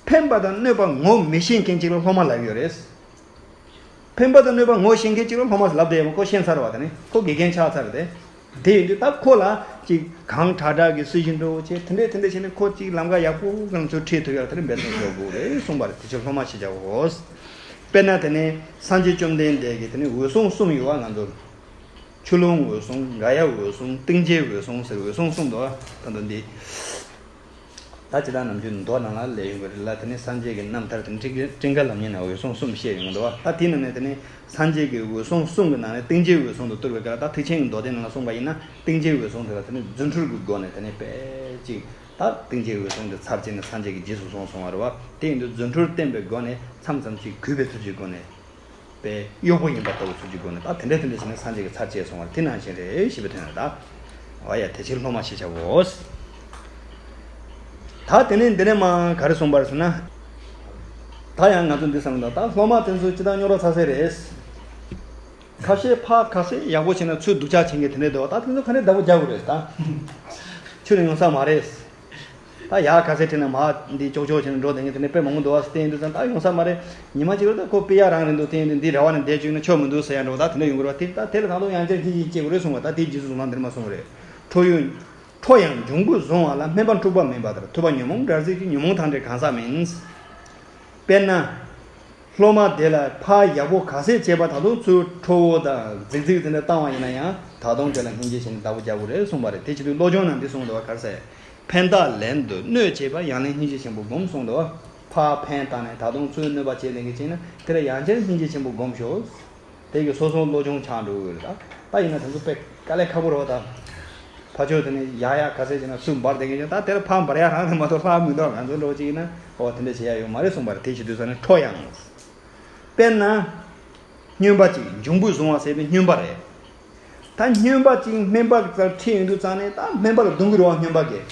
ཕན་པ་དང་གནོད་པ་ངོ་མི་ཤེས་མཁན་ཅིག་ལ་སློབ་མ་ལབ་ཀྱི་ཡོད་རེད། ཕན་པ་དང་གནོད་པ་ངོ་ཤེས་མཁན་ཅིག་ལ་སློབ་མ་ལབ་བསྡད་ཡོད་མ། ཁོ་ཤེས་ཚར་བ་དེ་ནི་ཁོ་དགེ་རྒན་ཆགས་ཚར་རེད་དེ། དེ་ཡིན་དུས་ད་ཁོ་ལ་ཅིག་གང་དྲག་དྲག་གི་སྲི་ཞུ་འདྲ་བོ་བྱས། དེ་འདྲས་དེ་འདྲས་བྱས་ནས་ཁོ་ཅིག་ལམ་ཁ་ཡག་པོ་གང་ཚོད་ཁྲིད་ཐུབ་ཡག་དེ་འདྲས་འབད་བརྩོན་ཞུ་དགོས་རེད་གསུངས་པ་རེད། དེ་ཕྱིར་སློབ་མ་ཞེས་བྱའོ། དཔེར་ན་དེ་ནས་སངས་རྒྱས་བཅོམ་ལྡན་འདས་ཀྱི་དེ་ནས་འོད་སྲུང་གསུམ་ཡོད་བ། ང་ཚོར་ཆུ་ཀླུང་འོད་སྲུང་། ག་ཡ་འོད་སྲུང་། གཏིང་བརྗེ་འོད་སྲུང་ཟེར་འོད་སྲུང་གསུམ་འདུག་བ། ད་ལྟ་འདི་ད་ཇི་ལྟར་ནམ་རྒྱུན་མདོ་ནང་ལ་སླེབས་ཡོང་གི་རེད་ལ། དེ་ནས་སངས་རྒྱས་ཀྱི་རྣམ་ཐར་དེ་ཀྲིང་ཀྲིང་ཀ་ལམ་ཡིན་ན་འོད་སྲུང་གསུམ་བཤད་ཡོང་གི་འདུག་བ། ད་དེའི་ནང་ནས་དེ་ནས་སངས་རྒྱས་ཀྱི་འོད་སྲུང་གསུམ་གྱི་ནང་ནས་གཏིང་བརྗེ་འོད་སྲུང་དུ་གཏོར་བའི་སྐབས་ལ། ད་ཐེག་ཆེན་གྱི་མདོ་སྡེ་ནང་ལ་གསུངས་པ་ཡིན་ན་གཏིང་བརྗེ་འོད་སྲུང་དེ་ལ་དེ་ནས་རྫུ་འཕྲུལ་གྱི་སྒོ་ནས་དེ་ནས་དཔེ་ཅིག་ད་གཏིང་བརྗེ་འོད་སྲུང་དེ་ཚར་བཅད་ནས་སངས་རྒྱས་ཀྱི་རྗེས་སུ་སོང་སོང་བ་རེད་བ། དེ་ཡིན་དུས་རྫུ་འཕྲུལ་བསྟན་པའི་སྒོ་ནས་མཚམས་མཚམས་ཅིག་གུས་པའི་ཚུལ་གྱི་སྒོ་ནས། པའི་གཡོག་པོ་ཡིན་པ་ལྟ་བུ་ཚུལ་གྱི་སྒོ་ནས་ད་དེ་འདྲ་དེ་འདྲ་བྱས་ནས་སངས་རྒྱས་ཀྱི་ཚར་བཅད་སོང་བ་དེ་ནང་བཞིན་རེད་ཞེས་པའི་དོན་ལ་ད། འོ་ཡ། དེ་ཕྱིར་སློབ་མ་ཞེས་བྱའོ། ད་དེ་ནས་འདི་ནས་མ་ག་རེ་གསུངས་པ་རེད་ཟེར་ན། ད་ཡང་ང་ཚོ་འདི་བསམ་ད་ད་སློབ་མ་དེ་ཚོ་ཅི་ལྟར་རྙོག་དྲ་ཚ་ཚ་རེད། ཁ་ཤས་ཕར་ག་ཚོད་ཡག་པོ་བྱས་ན་ཚུར་སྡུག་ཅག་བྱེད་མཁན་དེ་འདྲ་འདུག་ད་དེ་ཚོ་ག་འདྲས་བདག་པོ་རྒྱག་དགོས་རེད་ད། ཁྱོད་ནས་ཡོང་ས་མ་རེད། ད་ཡར་ག་ཚད་ཁྲིད་ན་མར་འདི་ཅོག་ཅོག་བྱས་ནས་འགྲོ་བསྡད་མཁན་དེ་འདྲ་དཔེ་མང་པོ་འདུག་བ། བལྟས་ཡོང་དུས་ཙང་ད་ཡོང་ས་མ་རེད། ཉི་མ་གཅིག་ལ་ད་ཁོ་དཔེ་ཡག་རང་རེད་འདུག། བལྟས་ཡོང་དུས་འདི་ར་བ་ནས་བསྡད་བཅུག་ན་ཆོག་མི་འདུག་ཟེར་ཡ་འདྲ་བོ་ད་དེ་འདྲ་ཡོང་གི་རེད་བ། དེ་ད་དེ་ལ་ད་དུང་ཡང་བསྐྱར་སྙིང་རྗེ་སྐྱེ་དགོས་རེད་གསུངས་པ། ད་དེའི་རྗེས་སུ་བཟུང་སྟངས་འདི་ནས་མར་གསུང་གི་རེད། ཁྲོ་ཡང་ཁྲོ་ཡང་འབྱུང་པོས་བཟུང་བ་ལ། སྨན་པ་འཁྲུག་པ་མིན་པ་ལྟར། ཐུབ་པ་ཉོན་མོངས་དགྲར་གཟིགས་ཀྱི། ཉོན་མོངས་དང་འདྲེས་གང་ཟག་མིན། དཔེར་ན། སློབ་མ་དེ་ལ་ཕར་ཡག་པོ་ག་ཚད་བྱས་པ་ད་དུང་ཚུར་ཁྲོ་བོ་དང་རྫིག་རྫིག་དེ་འདྲ་བཏང་བ་ཡིན་ན་ཡང་ད་དུང་དེ་ལ་སྙིང་རྗེ་བྱས་ནས་བདག་པོ་རྒྱག་དགོས་རེད་གསུངས་པ་རེད། དེ་བྱེད་དུས་བློ་སྦྱོང་ནང་འདི་གསུངས་འདུག་བ། ག་རེ་ཟེར། ཕན་བཏགས་ལན་དུ་གནོད་བྱེད་པ། ཡང་ལན་སྙིང་རྗེ་ཆེན་པོས་བསྒོམ་གསུངས་འདུག་བ། ཕར་ཕན་བཏགས་ནས་ད་དུང་ཚུར་གནོད་པ་བྱས་ལེན་གྱི་བྱས་ན་དེ་ལ་ཡང་བསྐྱར་སྙིང་རྗེ་ཆེན་པོས་བསྒོམ་ཤོག། དེ་གི་སོ་སོ་བློ་སྦྱོང་ཆགས་འགྲོ་གི་རེད་ད། ད་ཡིན་ན་དེ་ཚོ་དཔེ་དཀའ་ལས་ཁག་པོ་རེད་བ་ད། ཕར་ཕྱོགས་དེ་ནས་ཡག་ཡག་ག་ཚད་བྱས་ན་ཚུར་འབར་བསྡད་མཁན་ཅིག་ད་དེར་ཕར་འབར་ཡག་རང་རེད་མ་གཏོགས་ལྷག་མི་འདུག། ང་ཚོ་འདྲ་བོ་ཅིག་ཡིན་ན་ཨོ་དེ་འདྲ་བྱེད་ཡག་ཡོད་མ་རེད་གསུངས་པ་རེད། དེ་བྱེད་དུས་ཙང་ནས་ཁྲོ་ཡང་། དཔེར་ན། སྨྱོན་པ་ཅིག། འབྱུང་པོས་བཟུང་བ་ཟེར་བའི་སྨྱོན་པ་རེད། ད་སྨྱོན་པ་ཅིག་སྨན་པ་གི་རྩར་ཁྲིད་ཡོང་དུས་ཙང་ནས་ད་སྨན་པ་ལ་རྡུང་གི་རེད་བ། སྨྱོན་པ་གིས།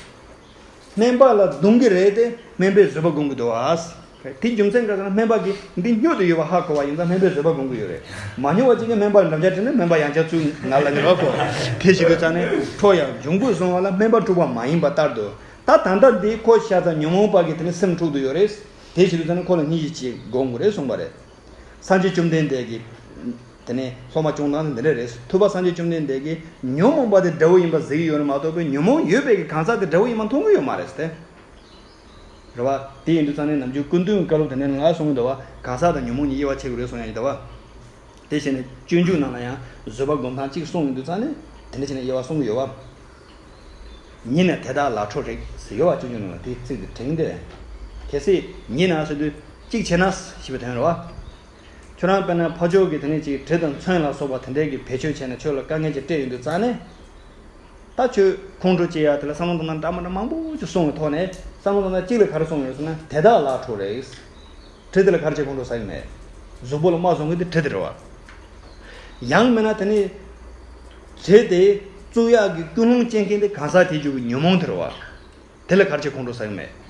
སྨན་པ་ལ་རྡུང་གི་རེད་དེ་སྨན་པས་བཟོད་པ་སྒོམ་གི་འདུག་བ། དེའི་རྒྱུ་མཚན་ག་ཟེར་ན། སྨན་པ་གིས་འདི་སྨྱོ་དུ་ཡོད་པ་ཧ་གོ་བ་ཡིན་ཙང་སྨན་པས་བཟོད་པ་སྒོམ་གྱི་ཡོད་རེད། མ་སྨྱོ་བ་གཅིག་གིས་སྨན་པར་འགྲམ་ལྕག་དྲིལ་ན་སྨན་པ་ཡང་བསྐྱར་ཚུར་ངར་ལ་ཉེ་བར་གོ། དེ་བྱེད་དུས་ཙང་ནས་ཁྲོ་ཡང་འབྱུང་དགོས་གསུངས་པ་ལ་སྨན་པ་འཁྲུགས་པ་མ་ཡིན་པ་ལྟར་དུ། ད་ད་ལྟ་འདི་ཁོ་ཤ་ཚ་ཉོན་མོངས་པ་གིས་དེ་ནི་སེམས་འཁྲུགས་དུ་ཡོད་རེད། དེ་བྱེད་དུས་ཙང་ནས་ཁོ་ལ་སྙིང་རྗེ་ཆེ་སྒོམ་དགོས་རེད་གསུངས་པ་རེད། སངས་རྒྱས་བཅོམ་ལྡན་འདས་ཀྱིས་དེ་ནས་སློབ་མ་སྐྱོང་སྟངས་འདི་འདྲ་རེད། ཐུབ་པ་སངས་རྒྱས་བཅོམ་ལྡན་འདས་ཀྱིས་ཉོན་མོངས་པ་དེ་དགྲ་བོ་ཡིན་པ་གཟིགས་ཀྱི་ཡོད་རེད་མ་གཏོགས་པའི་ཉོན་མོངས་ཡོད་པའི་གི་གང་ཟག་དེ་དགྲ་བོ་ཡིན་པ་མཐོང་གི་ཡོད་མ་རེད་ཟེར་ཏེ། རེད་བ། དེ་ཡིན་དུས་ཙང་ནས་ནམ་རྒྱུན་སྐུ་མདུན་བཀའ་སློབ་དེ་ནས་ང་གསུང་གི་འདུག་བ། གང་ཟག་དང་ཉོན་མོངས་གཉིས་དབྱེ་བ་ཕྱེ་དགོས་རེད་གསུང་ཡ་ཡིན་འདུག་བ། དེ་བྱས་ནས་སྤྱོད་འཇུག་ནང་ལ་ཡང་བཟོད་པ་སྒོམ་སྟངས་གཅིག་གསུངས་ཡོང་དུས་ཙང་ནས་དེ་འདྲ་བྱས་ནས་དབྱེ་བ་གསུང་གི་ཡོད་བ། ཉེས་ན་དེ་དག་ལ་ཁྲོ་རེག་ཟེར་ཡོད་བ། སྤྱོད་འཇུག་ནང་ལ་དེ་ཚིག་དེ་དྲན་གྱི་འདུག་གལ་སྲིད་ཉེས་ན་ཟེར་དུས་གཅིག་བྱས་ན་ཞེས་པའི་དོན་རེད་བ། ཁྱོད་རང་དཔེར་ན་ཕ་ཕྱོགས་ཀྱི་དེ་ནས་ཅིག་གྲི་དང་མཚོན་ལ་སོགས་པ་དེ་འདྲའི་གི་བེད་སྤྱོད་བྱས་ནས་ཁྱོད་ལ་དཀའ་ངལ་ཅིག་སྤྲད་ཡོང་དུས་ཙང་ནས། ད་ཁྱོད་ཁོང་ཁྲོ་སྐྱེ་ཡ་དེ་ལ་བསམ་བློ་གཏོང་སྟངས་འདྲ་མི་འདྲ་མང་པོ་ཅིག་གསུངས་ཡོད་ཐོག་ནས་བསམ་བློ་གཏོང་སྟངས་གཅིག་ལ་ག་རེ་གསུངས་ཡོད་ཟེར་ན། དེ་དག་ལ་ཁྲོ་རེག་གྲི་དེ་ལ་ག་རེ་བྱས་ཁོང་ཁྲོ་ཟ་གི་མེད། གཟུགས་པོ་ལ་རྨ་བཟུང་གི་དེ་གྲི་དེ་རེད་བ། ཡང་མིན་ན་དེ་ནི་གྲི་དེ་བཙུགས་ཡག་གི་ཀུན་སློང་སྐྱེ་མཁན་དེ་གང་ཟག་དེའི་རྒྱུད་ཀྱི་ཉོན་མོངས་དེ་རེད་བ། དེ་ལ་ག་རེ་བྱས་ཁོང་ཁྲོ་ཟ་གི་མེད།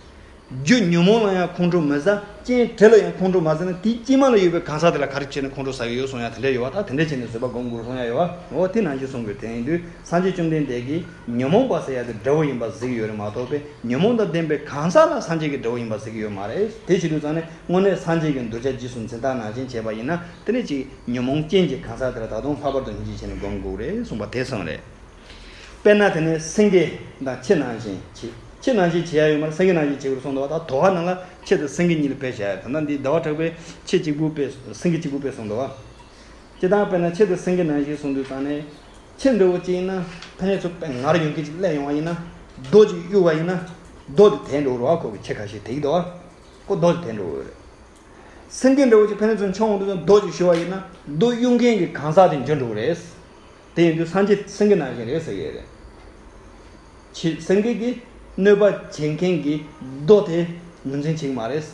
རྒྱུ་ཉོན་མོངས་ལ་ཡང་ཁོང་ཁྲོ་མི་ཟ། རྐྱེན་གྲི་ལ་ཡང་ཁོང་ཁྲོ་མ་ཟ་ན་དེའི་དཀྱིལ་མ་ལ་ཡོད་པའི་གང་ཟག་དེ་ལ་ག་རེ་བྱས་ནས་ཁོང་ཁྲོ་ཟ་གི་ཡོད་གསུང་ཡ་དེ་འདྲ་ཡོད་བ། ད་དེ་འདྲ་བྱས་ནས་བཟོད་པ་སྒོམ་དགོས་གསུང་ཡ་ཡོད་བ། འོ་དེ་ནང་བཞིན་གསུང་དགོས། དེ་ཡིན་དུས་སངས་རྒྱས་བཅོམ་ལྡན་འདས་ཀྱིས་ཉོན་མོངས་པ་ཟེར་ཡ་དེ་དགྲ་བོ་ཡིན་པ་གཟིགས་ཡོད་རེད་མ་གཏོགས་པས་ཉོན་མོངས་དང་ལྡན་པའི་གང་ཟག་ལ་སངས་རྒྱས་ཀྱིས་དགྲ་བོ་ཡིན་པ་གཟིགས་ཡོད་མ་རེད། དེ་བྱེད་དུས་ཙང་ནས་དངོས་གནས་སངས་རྒྱས་ཀྱི་གདུལ་བྱ་རྗེས་སུ་འཛིན་སྟངས་ནང་བཞིན་བྱས་པ་ཡིན་ན་དེ་ནས་ཅིག་ཉོན་མོངས་ཅན་གྱི་གང་ཟག་དེ་ལ་ད་དུང་ལྷག་པར་དུ་སྙིང་རྗེ་བྱས་ནས་སྒོམ་དགོས་རེད་གསུངས་པ་དེ་གསུངས་རེད། དཔེར་ན་དེ་ནས་སེང་གེ་དང་ཁྱི་ནང་བཞིན་བྱེད། ཁྱི་ནང་བཞིན་བྱེད་ཡ་ཡོད་མ་རེད། སེང་གེ་ནང་བཞིན་བྱེད་དགོས་གསུངས་འདུག་བ། ད་དོ་ཧ་ནང་ལ་ཁྱི་དང་སེང་གེ་གཉིས་ལ་དཔེ་བཞག་ཡ། ད་ལྟ་འདི་ཟླ་བ་གྲགས་པས་ཁྱི་གཅིག་པུ་དཔེ་སེང་གེ་གཅིག་པུ་དཔེ་གསུངས་འདུག་བ། སྤྱིར་བཏང་དཔེར་ན་ཁྱི་དང་སེང་གེ་ནང་བཞིན་གསུངས་དུས་ཙང་ནས་ཁྱི་འདྲ་བོ་ཅིག་ཡིན་ན་ཕན་ཚུན་དཔེ་ངར་ཡོང་མཁན་ཅིག་སླེབས་ཡོང་བ་ཡིན་ན་རྡོ་ཅིག་གཡུག་པ་ཡིན་ན་རྡོ་དེ་དེད་འགྲོ་རོགས་ཁོ་གི་ཁྱི་ཁ་ཤས་དེ་གི་འདུག་བ། ཁོ་རྡོ་ཅིག་དེད་འགྲོ་གི་རེད། སེང་གེ་འདྲ་བོ་ཅིག་ཕན་ཚུན་མཆོང་འོང་དུས་རྡོ་ཅིག་གཞུ་བ་ཡིན་ན་རྡོ་གཡུག་མཁན་གྱི་གང་ཟག་དེ་འགྱུར་འགྲོ་གི་རེད། དེ་ཡིན་དུས་སངས་རྒྱས་སེང་གེ་ནང་བཞིན་རེད་ཟེར་གྱི་རེད། ཁྱི་སེང་གེ་གིས་གནོད་པ་བྱེད་མཁན་གྱི་རྡོ་དེ་ངོས་འཛིན་བྱེད་ཀྱི་མ་རེད།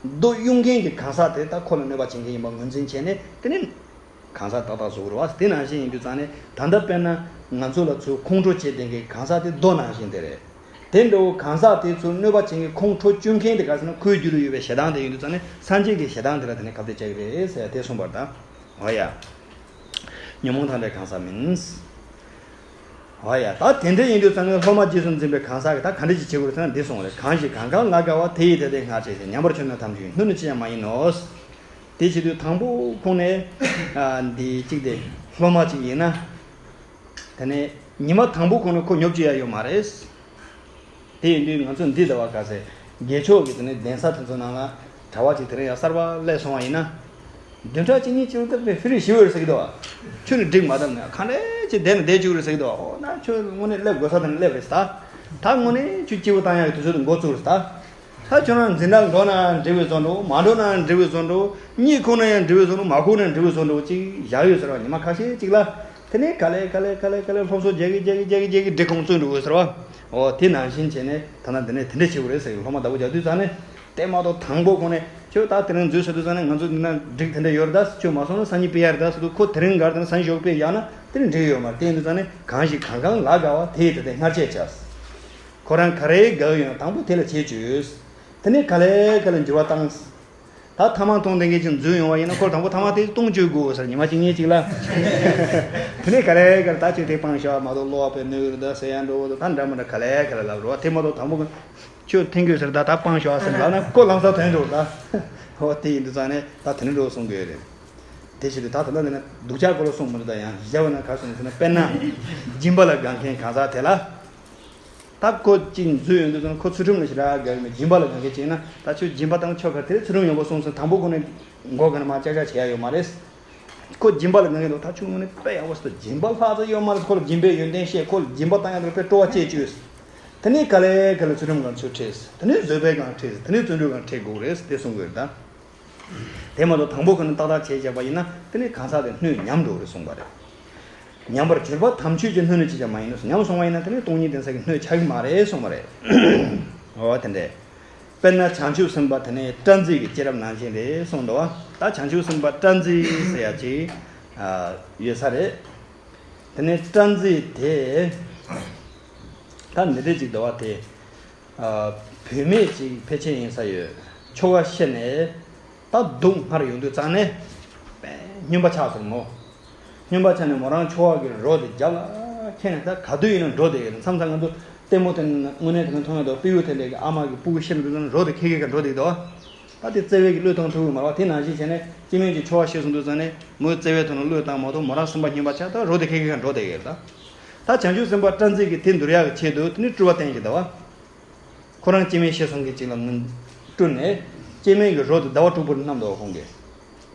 རྡོ་གཡུག་མཁན་གྱི་གང་ཟག་དེ་ད་ཁོ་ལ་གནོད་པ་བྱེད་མཁན་ཡིན་པ་ངོས་འཛིན་བྱས་ནས་དེ་ནི་གང་ཟག་ཏག་ཏག་བཟོ་དགོས་རེད་བ། དེ་ནང་བཞིན་ཡིན་དུས་ཙང་ནས་ད་ལྟ་དཔེར་ན་ང་ཚོ་ལ་ཚུར་ཁོང་ཁྲོ་བྱེད་བསྡད་མཁན་གྱི་གང་ཟག་དེ་རྡོ་ནང་བཞིན་དེ་རེད། དེ་འདྲ་བོ་གང་ཟག་དེ་ཚོར་གནོད་པ་བྱེད་མཁན་ཁོང་ཁྲོ་སྐྱོན་མཁན་དེ་ག་ཟེར་ན་ཁོའི་རྒྱུད་ལ་ཡོད་པའི་ཞེ་སྡང་དེ་ཡིན་དུས་ཙང་ནས་སངས་རྒྱས་ཀྱི་ཞེ་སྡང་དེ་ལ་དེ་ནས་ཁ་གཏད་བཅག་གི་རེད་ཟེར་ཡ་དེ་གསུངས་པ་རེད་ད། འོ་ཡ། ཉོན་མོངས་དང་འདྲ་བའི་གང་ཟག་མིན། འོ་ཡ། ད་དེ་འདྲ་ཡིན་དུས་ཙང་ནས་སློབ་མ་རྗེས་སུ་འཛིན་པའི་གང་ཟག་གིས་ད་ག་འདྲ་ཞིག་བྱེད་དགོས་རེད་ཟེར་ན་འདི་གསུངས་རེད། གང་ཞིག་གང་གང་ལ་དགའ་བ་དེ་ཡིས་དེ་སྟེང་སྔར་བྱས་ཤིང་། ཉམས་པར་གྱུར་ན་ཐམས་ཅད་སྣོད་ནི་ཅི་ཡང་མ་ཡིན་ནོ། དེ་བྱེད་དུས་དང་པོ་ཁོང་ནས་ཨ་འདི་གཅིག་དེ་སློབ་མ་གཅིག་ཡིན་ན། དེ་ནས་ཉི་མ་དང་པོ་ཁོང་ནས་ཁོ་ཉོབ་ཅི་ཡ་ཡོད་མ་རེད། དེ་ཡིན་དུས་ང་ཚོ་འདི་ཟླ་བ་ག་ཚད་རྒས་ཕྱོགས་ཀྱི་དེ་ནས་གདན་ས་དེ་ཚོ་ནང་ལ་གྲྭ་བ་ཅིག་དེ་རིང་ཡང་གསར་པ་སླེབས་སོང་བ་ཡིན་ན། བདུན་ཕྲག་གཅིག་གཉིས་ཅིག་ལ་ད་ཕེ་ཕི་རི་ཞིག་ཡོད་རེད་ཟེར་གི་འདུག་བ། ཁྱོད་ནི་འགྲིག་མ་བཏབ་ན་གང་འདྲ་ཅིག་བསྡད་ནས་བསྡད་བཅུག་རེད་ཟེར་གི་འདུག་བ། འོ་ན་ཁྱོད་དངོས་གནས་སླེབས་དགོས་ས་དེ་ནས་སླེབས་རེད་ད། ད་དངོས་གནས་ཁྱོད་སྐྱིད་པོ་བཏང་ཡག་གི་དུས་ཚོད་དེ་འགོ་བཙུགས་རེད་ད། ད་ཁྱོད་རང་འཛིན་གྲྭ་འགྲོ་ན་འགྲིག་པའི་བཟོ་འདྲ་བོ། མ་འགྲོ་ན་འགྲིག་པའི་བཟོ་འདྲ་བོ། གཉིད་ཁུག་ན་ཡང་འགྲིག་པའི་བཟོ་འདྲ་བོ། མ་ཁུག་ན་འགྲིག་པའི་བཟོ་འདྲ་བོ་ཅིག་བཞག་ཡོད་ཟེར་བ། ཉི་མ་ཁ་ཤས་ཅིག་ལ། དེ་ནས་ག་ལེ་ག་ལེ་ག་ལེ་ག་ལེ་སློབ་གསོ་རྒྱག་གི་རྒྱག་གི་རྒྱག་གི་རྒྱག་གི་འབྲི་ཁུངས་བཙུགས་འགྲོ་དགོས་ཟེར་བ། འོ་དེ་ནང་བཞིན་བྱས་ནས་ད་ལྟ་འདི་ནས་དེ་འདྲ་བྱེད་དགོས་རེད་ཟེར་གི། སློབ་མ་བདག་པོ་རྒྱག་དུས་ཙང་ནས་དེ་མ་གཏོགས་དང་པོ་ཁོ་ནས་ཁྱོད་ད་དེ་རིང་འཛུལ་ཟེར་དུས་ཙང་ནས་ང་ཚོ་འདི་ན་འགྲིག་དེ་འདྲ་ཡོད་རེད་ད། ཁྱོད་མ་སོང་ན་སང་ཉིན་ཕུད་ཡ་རེད་ད་ཟེར་དུས་ཁོ་དེ་རིང་འགར་དེ་ན་སང་ཉིན་ཞོགས་ཕུད་ཡག་ན་དེ་ནས་འགྲིག་ཡོད་མ་རེད། དེ་ཡིན་དུས་ཙང་ནས་གང་ཞིག་གང་གང་ལ་དགའ་བ་དེ་ཡིས་དེ་སྟེང་སྔར་བྱས་བྱས། ཁོ་རང་ག་རེ་དགའ་གི་ཡོད་ན་དང་པོ་དེ་ལ་བྱེད་བཅུག་དེ་ནས་ག་ལེ་ག་ལེ་འགྱུར་བ་བཏང་། ད་ཐ་མག་འཐུང་བསྡད་མཁན་ཅིག་འཛུལ་ཡོང་བ་ཡིན་ན་ཁོ་དང་པོ་ཐ་མག་དེ་བཏུང་བཅུག་དགོས་ཟེར། ཉི་མ་གཅིག་གཉིས་གཅིག་ལ། དེ་ནས་ག་ལེ་ག་ལེ་ད་ཁྱོད་དེ་སྤང་བྱ་བ་མ་གཏོགས་གློ་བ་དཔེ་གནོད་ཀྱི་རེད་ད་ཟེར་ཡ་འགྲོ་གི་འདུག་ད་འདྲ་མི་འདྲ་ག་ལེ་ག་ལེ་ལབ་རོགས། དེ་མ་གཏོགས་དང་པོ་ཁྱོད་འཐེན་དགོས་ཟེར་ད་ད་སྤང་བྱ་བ་ཟེར་ལབ་ན་ཁོ་ལམ་སང་དོན་འགྲོ་ད། ཧོ་དེ་ཡིན་དུས་ཙང་ནས་ད་དེ་ནས་འགྲོ་གསུང་གི་ཡོད་རེད། དེ་བྱེད་དུས་ད་ད་ལྟ་འདི་ན་སྡུག་ཅག་སྐོར་ལ་གསུང་མི་འདུག་ད་ཡང་གཞན་པ་ན་ག་གསུང་ཟེར་ན་དཔེར་ན་སྦྱིན་པ་ལ་དགའ་མཁན་གང་ཟག་དེ་ལ། ད་ཁོ་གཅིག་འཛུལ་ཡོང་དུས་ཙང་ཁོ་ཚུལ་ཁྲིམས་ལ་ཞེ་དྲག་དགའ་གི་མེད། སྦྱིན་པ་ལ་དགའ་མཁན་ཅིག་ཡིན་ན་ད་ཁྱོད་སྦྱིན་པ་བཏང་ཆོག་ག་དེ་ཚུལ་ཁྲིམས་ཡོང་པ་སོང་ཙང་དང་པོ་ཁོ་ནས་མགོ་ག་ནས་མར་ཅག་ཅག་བྱེད་ཡ་ཡོད་མ་རེད། ཁོ་སྦྱིན་པ་ལ་དགའ་མཁན་འདུག་ད་ཁྱོད་དངོས་གནས་དཔེ་ཡག་པོ་ཞིག་ད། སྦྱིན་པ་ལྷག་ཙམ་ཡོད་མ་རེད། ཁོ་ལ་སྦྱིན་པའི་ཡོན་ཏན་བཤད། ཁོ་ལ་སྦྱིན་པ་བཏང་ཡ་དེ་ལ་དཔེ་སྤྲོ་བ་སྐྱེས་བཅུག་དེ་ནས་ག་ལེ་ག་ལེ་ཚུལ་ཁྲིམས་སྒང་ཚུར་ཁྲིད། དེ་ནས་བཟོད་པའི་སྒང་ཁྲིད། དེ་ནས་བརྩོན་འགྲུས་སྒང་ཁྲིད་དགོས་རེད་དེ་གསུང་དགོས་རེད་ད། དེ་མ་གཏོགས་དང་པོ་ཁོ་ནས་ཏག་ཏག་བྱས་བཞག་པ་ཡིན་ན་དེ་ནས་གང་ཟག་དེ་སྣོད་ཉམས་འགྲོ་རེད་གསུངས་པ་རེད། ཉམས་པར་གྱུར་པ་དམ་ཆོས་ཀྱི་སྣོད་ནི་ཅི་ཡང་མ་ཡིན་ནོ། ཉམས་སོང་བ་ཡིན་ན་དེ་ནས་སྟོང་ཉིད་གདན་ས་གི་སྣོད་ཆགས་ཀྱི་མ་རེད་གསུངས་པ་རེད། འོ་དེ་འདྲས། དཔེར་ན་བྱང་ཆུབ་སེམས་དཔའ་དེ་ནས་སྤྲ་རྫི་གི་སྐྱེས་རབས་ནང་བཞིན་རེད་གསུངས་འདུག་བ། ད་བྱང་ཆུབ་སེམས་དཔའ་སྤྲ་རྫི་ཟེར་ཡ་ཅིག་ཡོད་ས་རེད། དེ་ནས་སྤྲ་རྫི་དེ་ད་འདི་འདྲས་ཅིག་འདུག་བ། དེ་བུད་མེད་ཅིག་ཕལ་ཆེར་ཡིན་ས་ཡོད། ཆོ་ག་ཤེས་ནས་ད་སྡུག་བསྔལ་ཡོང་དུས་ཙང་ནས་སྨྱོན་པ་ཆགས་སོང་མོ། སྨྱོན་པ་ཆགས་ནས་མོ་རང་ཆོ་ག་གི་རོ་དེ་རྒྱབ་ལ་ཁྱེར་ནས་ད་ག་དུས་ཡིན་ན་འགྲོ་བསྡད་ཡོད། མཚམས་མཚམས་ང་ཚོ་ལྟད་མོ་དེ་དངོས་གནས་དེ་ནས་མཐོང་ཡོད་དོ། སྤྲེའུ་དེ་འདྲས་ཀྱི་ཨ་མ་གི་སྤུ་གུ་ཤི་ནས་འདུག་ཙང་རོ་དེ་ཁེར་ཁེར་ག་འགྲོ་བསྡད་ཡོད་དོ། ད་དེ་བརྩེ་བའི་གི་བློས་བཏང་ཐུབ་ཀྱི་མ་རེད་བ། དེ་ནང་བཞིན་བྱས་ནས་སྐྱེ་དམན་གྱི་ཆོ་ག་ཤེས་སོང་དུས་ཙང་ནས་མོས་བརྩེ་བའི་ཐོག་ནས་བློས་བཏང་མ་གཏོགས་མོ་རང་སེམས་པ་སྨྱོན་པ་ཆགས། ད་རོ་དེ་ཁེར་ཁེར་ག་འགྲོ་བསྡད་ཡོད་རེད་ད། ད་བྱང་ཆུབ་སེམས་དཔའ་སྤྲང་རྩིས་ཀྱིས་དེ་འདུལ་ཡག་གི་ཆེད་དུ་དེ་ནི་སྤྲུལ་པ་བསྟན་གྱི་འདུག་བ། ཁོ་རང་སྐྱེ་དམན་ཤི་སོང་གི་ཅིག་ལ་ངོ་སྤྲུལ་ནས་སྐྱེ་དམན་གྱི་རོ་དེ་ཟླ་བ་དྲུག་པོར་བསྣམས་འདུག་ཁོང་གིས།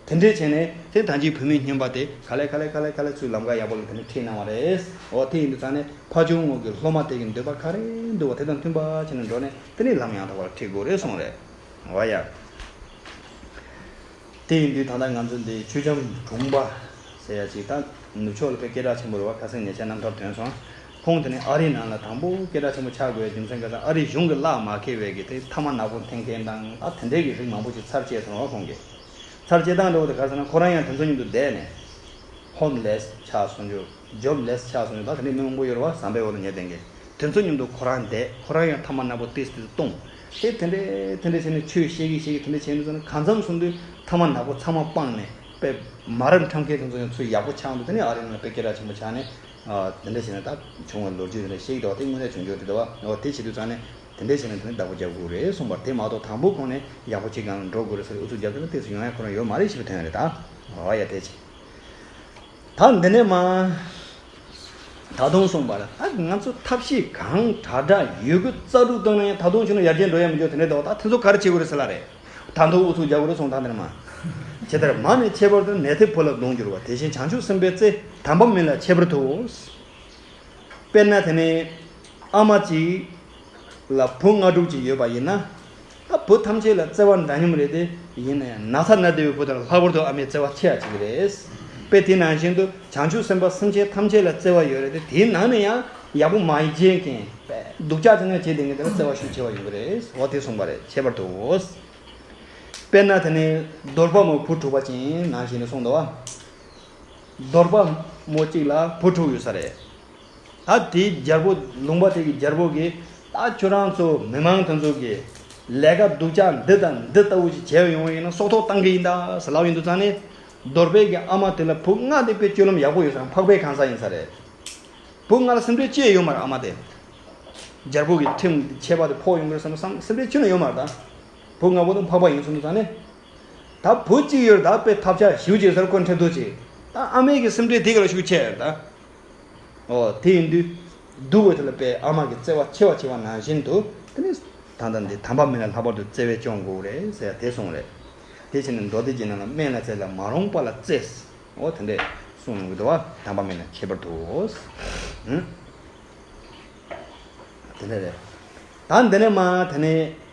དེ་འདྲས་བྱས་ནས་དེ་ད་ཅིག་བུད་མེད་སྨྱོན་པ་དེ་ག་ལེ་ག་ལེ་ག་ལེ་ག་ལེ་ཚུར་ལམ་ཁ་ཡག་པོ་ལ་དེ་ནས་ཁྲིད་གནང་བ་རེད། འོ་དེ་ཡིན་དུས་ཙང་ནས་ཕ་ཆུང་ངུ་གི་སློབ་མ་དེ་གི་འདོད་པ་ག་རེ་འདུག་བ་དེ་དང་མཐུན་པ་བྱས་ནས་འགྲོ་ནས་དེ་ནས་ལམ་ཡང་དག་པར་ཁྲིད་དགོས་རེད་གསུངས་རེད། འོ་ཡ། དེ་ཡིན་དུས་ད་ལྟ་ང་ཚོ་འདི་ཆོས་རྒྱམ་དྲུང་པ་ཟེར་ཡ་ཅིག་ད་ནུབ་ཕྱོགས་ལ་དཔེ་སྐད་གྲགས་ཆེན་པོ་རེད་བ། ཁ་སང་ཉེ་ཆར་རྣམ་ཐར་ཐོན་སོང་། ཁོང་དེ་ནས་ཨ་རིའི་ནང་ལ་དང་པོ་སྐད་གྲགས་ཆེན་པོ་ཆགས་དགོས་པའི་རྒྱུ་མཚན་ག་ས་ཨ་རིའི་གཞུང་གི་གླགས་མ་འཁེལ་བའི་གི་དེ་ཐ་མག་ནག་པོ་འཐེན་མཁན་དང་ད་དེ་འདྲའི་གི་རིགས་མང་པོ་ཅིག་ཚར་བཅད་སོང་བ། ཁོང་གིས་ཚར་བཅད་སྟངས་འདྲ་བོ་དེ་ག་ས་ན་ཁོ་རང་ཡང་དེ་ཚོ་མཉམ་དུ་བསྡད་ནས་ཧོམ་ལེས་ཆགས་སོང་རྒྱུ། ཇོབ་ལེས་ཆགས་སོང་ཡོད། ད་དེ་འདྲའི་མི་མང་པོ་ཡོད་རེད་བ། ཟམ་པའི་འོག་ཏུ་ཉལ་བསྡད་མཁན་དེ་ཚོ་མཉམ་དུ་ཁོ་རང་བསྡད། ཁོ་རང་ཡང་ཐ་མག་ནག་པོ་ཏིས་ཏིས་བཏུང་། དེ་དེ་འདྲའི་དེ་འདྲའི་བྱས་ནས་ཆོས་བཤད་གི་བཤད་གི་དེ་འདྲའི་བྱས་ནས་ཚོ་ནི་གང་འཚམ་སོང་དུས་ཐ་མག་ནག་པོ་ཚང་མ་སྤངས་ནས་དཔེ་མ་རབས་ཁྲམ་ཁའི་དེ་ཚོ་ཡང་ཚུར་ཡག་པོ་ཆགས་འདུག་དེ་ནས་ཨ་རི་ནང་ལ་དཔེ་སྐད་གྲགས་ཆེན་པོ་ཆགས་ནས་དེ་འདྲ་བྱས་ནས་ད་བྱུང་བའི་ལོ་རྒྱུས་དེ་འདྲ་བཤད་ཀྱི་འདུག་དེ་དངོས་གནས་བྱུང་རྒྱུ་རེད་འདུག་བ། འོ་དེ་བྱེད་དུས་ཙང་ནས་དེ་འདྲ་བྱས་ནས་དེ་ནས་བདག་པོ་རྒྱག་དགོས་རེད་གསུངས་པར། དེ་མ་གཏོགས་དང་པོ་ཁོང་ནས་ཡག་པོ་བྱེད་སྒང་ལ་འགྲོ་དགོས་རེད་ཟེར་ཨུ་ཚུགས་རྒྱབ་ཀྱི་ན་དེ་ཚོ་ཡོང་ཡ་ཁོ་རང་ཡོད་མ་རེད་ཞེས་པའི་དོན་རེད་ད། འོ་ཡ་དེ་བྱས། ད་འདི་ནས་མ། ད་དུང་གསུངས་པ་ལ་ད་ང་ཚོ་ཐབས་ཤེས་གང་དྲག་དྲག་ཡོད་རྒུ་རྩལ་སྤྲུགས་བཏང་ན་ཡང་ད་དུང་ཆུ་ནང་ཡར་རྒྱས་འགྲོ་ཡ་མི་འཇོག་དེ་འདྲ་འདུག་ད་དེ་ཚོ་ག་རེ་བྱེད་དགོས་རེད་ཟེར་ལ་རེད། ད་དུང་ཨུ་ཚུགས་རྒྱག་དགོས་རེད་གསུངས་ད་འདི་ནས་མ། ཇི་ལྟར་མ་ནི་ཁྱད་པར་དུ་ནད་དེ་བུ་ལ་གདོང་བསྒྱུར་བ་དེ་བཞིན་བྱང་ཆུབ་སེམས་དཔའི་བརྩེ་དམ་པ་མིན་ལ་ཁྱད་པར་དུ། དཔེར་ན་དེ་ནས་ཨ་མ་གཅིག་ལ་བུ་ལྔ་དྲུག་ཅིག་ཡོད་པ་ཡིན་ན། ད་བུ་ཐམས་ཅད་ལ་བརྩེ་བ་འདྲ་མཉམ་རེད་དེ། ཡིན་ན་ཡང་ན་ཚ་ན་བདེ་བའི་བུ་དང་ལྷག་པར་དུ་ཨ་མའི་བརྩེ་བ་ཆེ་བ་ཅིག་རེད། དཔེ་དེ་ནང་བཞིན་དུ་བྱང་ཆུབ་སེམས་དཔའ་སེམས་ཅན་ཐམས་ཅད་ལ་བརྩེ་བ་ཡོད་རེད་དེ། དེའི་ནང་ནས་ཡང་ཡག་པོ་མ་ཡིན་མཁན་སྡུག་ཅག་ཅིག་ན་བྱེད་བསྡད་མཁན་དེ་ལ་བརྩེ་བ་ཤུགས་ཆེ་བ་ཡོད་ཀྱི་རེད། འོ་དེ་གསུངས་པ་རེད་ཁྱད་པར་དུ། དཔེར་ན་དེ་ནས་གདོལ་པ་མོ་བུ་དྲུག་པ་ཅན་ནང་བཞིན་ནས་གསུངས་འདུག་བ། གདོལ་པ་མོ་གཅིག་ལ་བུ་དྲུག་ཡོད་ས་རེད། ད་དེའི་རྒྱལ་པོ་ལུང་པ་དེ་གི་རྒྱལ་པོ་གིས་ད་ཁྱོད་རང་ཚོ་མི་མང་དེ་ཚོ་གི་ལས་ཀ་སྡུག་ཅག་འདི་དང་འདི་ལྟ་བུ་ཞིག་བྱས་ཡོང་བ་ཡིན་ན་སྲོག་ཐོག་བཏང་གི་ཡིན་ད་ཟེར་ལབ་ཡོང་དུས་ཙང་ནས། གདོལ་པའི་གི་ཨ་མ་དེ་ལ་བུ་ལྔ་དེ་དཔེ་སྤྱོད་ལམ་ཡག་པོ་ཡོད་ས་རེད། འཕགས་པའི་གང་ཟག་ཡིན་ས་རེད། བུ་ལྔ་ལ་སེམས་ཁྲལ་ཅི་ཡང་ཡོད་མ་རེད་ཨ་མ་དེ། རྒྱལ་པོ་གི་ཁྲིམས་ཆད་པ་དེ་ཕོག་ཡོང་གི་རེད་བསམ་ན་སེམས་ཁྲལ་ཅི་ཡང་ཡོད་མ་རེད་ད། བུ་ལྔ་པོ་དེ་འཕགས་པ་ཡིན་སོང་དུས་ཙང་ནས། ད་བུ་གཅིག་ཡོད་རེད་ད་དཔེ་ཐབས་ཆག་ཞེ་པོ་ཅིག་ཟེར་ཁོ་འཁྲབ་འདུག་ཅིག་ད་ཨ་མའི་གི་སེམས་ཁྲལ་དེ་ག་ལ་ཤུགས་ཆེ་རེད་ད། ཨོ་དེ་ཡིན་དུས། སྡུག་པོ་དེ་ལ་དཔེ་ཨ་མ་གི་བརྩེ་བ་ཆེ་བ་ཆེ་བ་ནང་བཞིན་དུ། དེ་ནི། ད་ལྟ་འདི་དམ་པ་མིན་ལ་ལྷག་པར་དུ་བརྩེ་བས་སྐྱོང་དགོས་རེད་ཟེར་ཡ་དེ་གསུངས་རེད། དེ་བྱས་ནས་མདོ་སྡེ་རྒྱན་ནང་ལ་དམན་ལ་བརྩེ་ལ་མ་རུངས་པ་ལ་བརྩེ། འོ་དེ་འདྲས་གསུངས་ཡོང་གི་འདུག་བ། དམ་པ་མིན་ལ་ཁྱད་པར་དུ། ཨུ། དེ་འདྲས་རེད། ད་འདི་ནས་མ་དེ་ནས།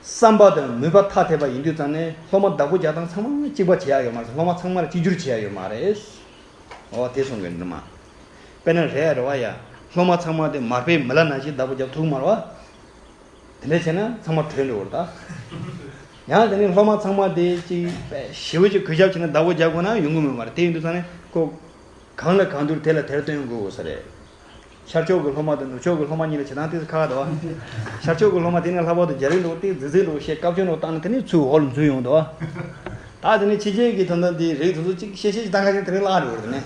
བསམ་པ་དང་མོས་པ་ཐ་དད་པ་ཡིན་དུས་ཙང་ནས་སློབ་མ་བདག་པོ་རྒྱག་སྟངས་ཚང་མ་གཅིག་པ་བྱེད་ཡ་ཡོད་མ་རེད། སློབ་མ་ཚང་མ་ལ་གཅིག་གྱུར་བྱེད་ཡ་ཡོད་མ་རེད། འོ་དེ་གསུང་གི་འདུག་མ། དཔེར་ན་རེད་རེད་བ་ཡ། སློབ་མ་ཚང་མ་དེ་མར་པའི་མི་ལ་ནང་བཞིན་བདག་པོ་རྒྱབ་ཐུབ་མ་རེད་བ། དེ་འདྲ་བྱས་ན་ཚང་མ་བྲོས་འགྲོ་བར་ད། ཡང་དེ་ནས་སློབ་མ་ཚང་མ་དེ་ཅིག་ཞེ་པོ་ཅིག་གུས་ཞབས་བྱས་ན་བདག་པོ་རྒྱག་དགོས་ན་ཡོང་གི་མེད་མ་རེད། དེ་ཡིན་དུས་ཙང་ནས་ཁོ། གང་ལ་གང་འདུལ་དེ་ལ་དེར་སྟོན་དགོས་ས་རེད། ཤར་ཕྱོགས་ཀྱི་སློབ་མ་དང་ནུབ་ཕྱོགས་ཀྱི་སློབ་མ་གཉིས་ལ་བྱེད་སྟངས་ཏོག་ཙམ་ཁ་ཁ་འདུག་བ། ཤར་ཕྱོགས་ཀྱི་སློབ་མ་དེ་ནས་ལྷག་པར་དུ་རྒྱ་རིགས་འདྲ་བོ་ཏོག་ཙམ་རྫིག་རྫིག་འདྲ་བོ་བཤད་སྐབས་བཅོལ་འདྲ་བོ་བཏང་ན་དེ་ནས་ཚུར་འོག་ལ་འཛུལ་ཡོང་འདུག་བ། ད་དེ་ནས་ཕྱི་རྒྱལ་གྱི་དོན་དག་འདི་རིགས་དེ་ཚོ་གཅིག་བཤད་བཤད་ཅིག་བཏང་ཁ་ཤས་དེ་རིང་བརླག་འགྲོ་གི་རེད་དེ་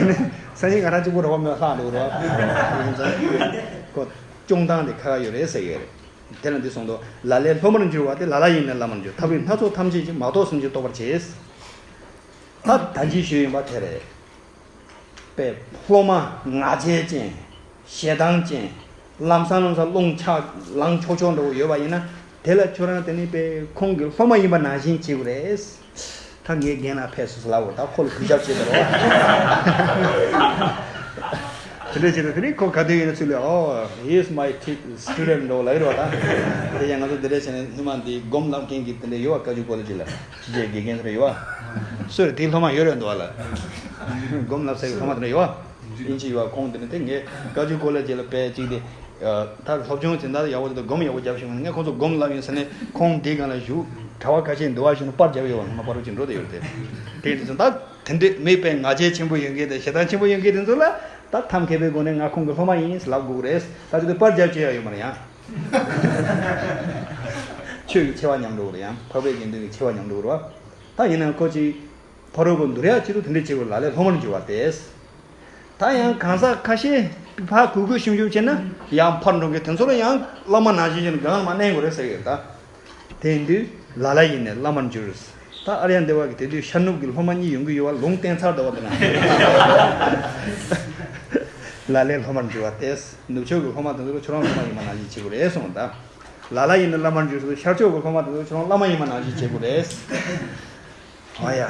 ནས། སང་ཉིན་ང་རང་གཅིག་པུ་རེད་བ། མེད་བརླག་འགྲོ་གི་རེད་བ། ཁོ་སྐྱོང་སྟངས་དེ་ཁ་ཁ་ཡོད་རེད་ཟེར་གྱི་ཡོད་རེད། དེ་ལ་འདི་གསུངས་འདུག་ལ་ལས་སློབ་མར་འགྱུར་བ་དེ་ལ་ལ་ཡིན་ནས་བླ་མར་འགྱུར། ཐབས་རིགས་སྣ་ཚོགས་ཐམས་ཅད་ཀྱིས་མ་རྟོགས་སེམས་ཀྱིས་རྟོགས་པར་བྱེད། ད་ད་ཅི་ཞུས་ཡིན་པ་དེ་རེད། པའི་སློབ་མ་ང་རྒྱལ་ཅན། ཞེ་སྡང་ཅན། ལམ་སང་ལམ་སང་རླུང་ཆག་ལངས་ཆོག་ཆོག་འདྲ་བོ་ཡོད་པ་ཡིན་ན། དེ་ལ་ཁྱོད་རང་དེ་ནི་པའི་ཁོང་གི་སློབ་མ་ཡིན་པ་ནང་བཞིན་བྱེད་དགོས་རེད། ད་ངའི་རྒན་ལགས་ཕེབས་སོང་ཟེར་ལབ་དགོས། ད་ཁོ་ལ་གུས་ཞབས་བྱེད་དགོས་རེད་བ། དེ་འདྲ་བྱས་ན་དེ་ནི་ཁོ་ག་དུས་ཡིན་ན་ཚུར་ལ། Oh, he is my student འདྲ་བོ་ལབ་ཀྱི་རེད་བ། ད་དེ་ཡང་ང་ཚོ་འདི་འདྲ་བྱས་ནས་སྔོན་མ་འདི་སྒོམ་བསླབ་མཁན་གྱི་དེ་འདྲ་ཡོད་བ། བཀའ་བརྒྱུད་ཀོ་ལེ་ཇི་ལ། ཕྱི་རྒྱལ་དགེ་རྒན་ཚོ་ཡོད་བ། སུ་རེད། དེའི་སློབ་མ་ཡོད་རེད་འདུག་བ་ལ། སྒོམ་བསླབ་སའི་སློབ་མ་དེ་འདྲ་ཡོད་བ། དབྱིན་ཇི་ཡོད་བ། ཁོང་དེ་ནི་དེ་ངས་བཀའ་བརྒྱུད་ཀོ་ལེ་ཇི་ལ་ཕེབས་ཅིག་དེ། ད་སློབ་སྦྱོང་དེ་འདྲ་ཡག་པོ་དེ་དང་སྒོམ་ཡག་པོ་རྒྱབ་ཤེས་ཡོང་ན། ངས་ཁོང་ཚོ་སྒོམ་བསླབ་ཡིན་ཟེར་ནས་ཁོང་དེའི་སྒང་ལ་བཞུགས། གྲྭ་པ་ཁ་ཤས་འདུལ་བ་ཞུས་ནས་པར་རྒྱབ་ཡོད་བ། སྔོན་མ་པར་རུ་ཅིག་འགྲོ་དེ་ཡོད་དེ། དེ་དེ་ཚོ་ད་དེ་འདྲས་མེད་པའི་ང་རྒྱལ་ཆེན་པོ་ཡོད་མཁན་དང་ཞེ་སྡང་ཆེན་པོ་ཡོད་མཁན་དེ་ཚོ་ལ་ད་ཐབས་མཁས་པའི་སྒོ་ནས་ང་ཁོང་གི་སློབ་མ་ཡིན་ཟེར་ལབ་དགོས་རེད། ད་ཅི་དེ་པར་རྒྱབ་བྱེད་ཡག་ཡོད་མ་རེད་ཡང་། ཆོས་ཀྱི་ཆེ་བ་མཉམ་འགྲོ་གི་རེད། ཡང་འཕགས་པའི་དགེ་འདུན་གྱི་ཆེ་བ་མཉམ་འགྲོ་གི་རེད་བ། ད་ཡིན་ནའང་ཁོ་ཅིག་ཕ་རོལ་པོ་འདུལ་ཡག་ཆེད་དུ་དེ་འདྲ་བྱེད་དགོས། ལ་ལས་སློབ་མར་འགྱུར་བ་སྟེ། ད་ཡང་གང་ཟག་ཁ་ཤས་ཕར་གུས་གུས་ཞུམ་ཞུམ་བྱས་ན་ཡང་ཕར་འགྲོ་མཁན་དེ་ཚོ་ལ་ཡང་བླ་མ་ནང་བཞིན་བྱས་ནས་སྒང་ལ་མར་མནན་དགོས་རེད་ཟེར་གི་རེད་ད། དེ་ཡིན་དུས་ལ་ལ་ཡིན་ནས་བླ་མར་འགྱུར། ད་ཨཱརྱ་དེ་བ་གི་དེ་དུས་ཤར་ནུབ་ཀྱི་སློབ་མ་གཉིས་ཡོང་གི་ཡོད་པ་ལུང་བསྟན་ཚར་འདུག་བ། དེ་ན་ལ་ལས་སློབ་མར་འགྱུར་བ་སྟེ། ནུབ་ཕྱོགས་ཀྱི་སློབ་མ་དེ་ཚོ་ཁྱོད་རང་སློབ་མ་ཡིན་པ་ནང་བཞིན་བྱེད་དགོས་རེད་གསུངས། ད་ལ་ལ་ཡིན་ནས་བླ་མར་འགྱུར་ཟེར་དུས་ཤར་ཕྱོགས་ཀྱི་སློབ་མ་དེ་ཚོ་ཁྱོད་རང་བླ་མ་ཡིན་པ་ནང་བཞིན་བྱེད་དགོས་རེད། འོ་ཡ།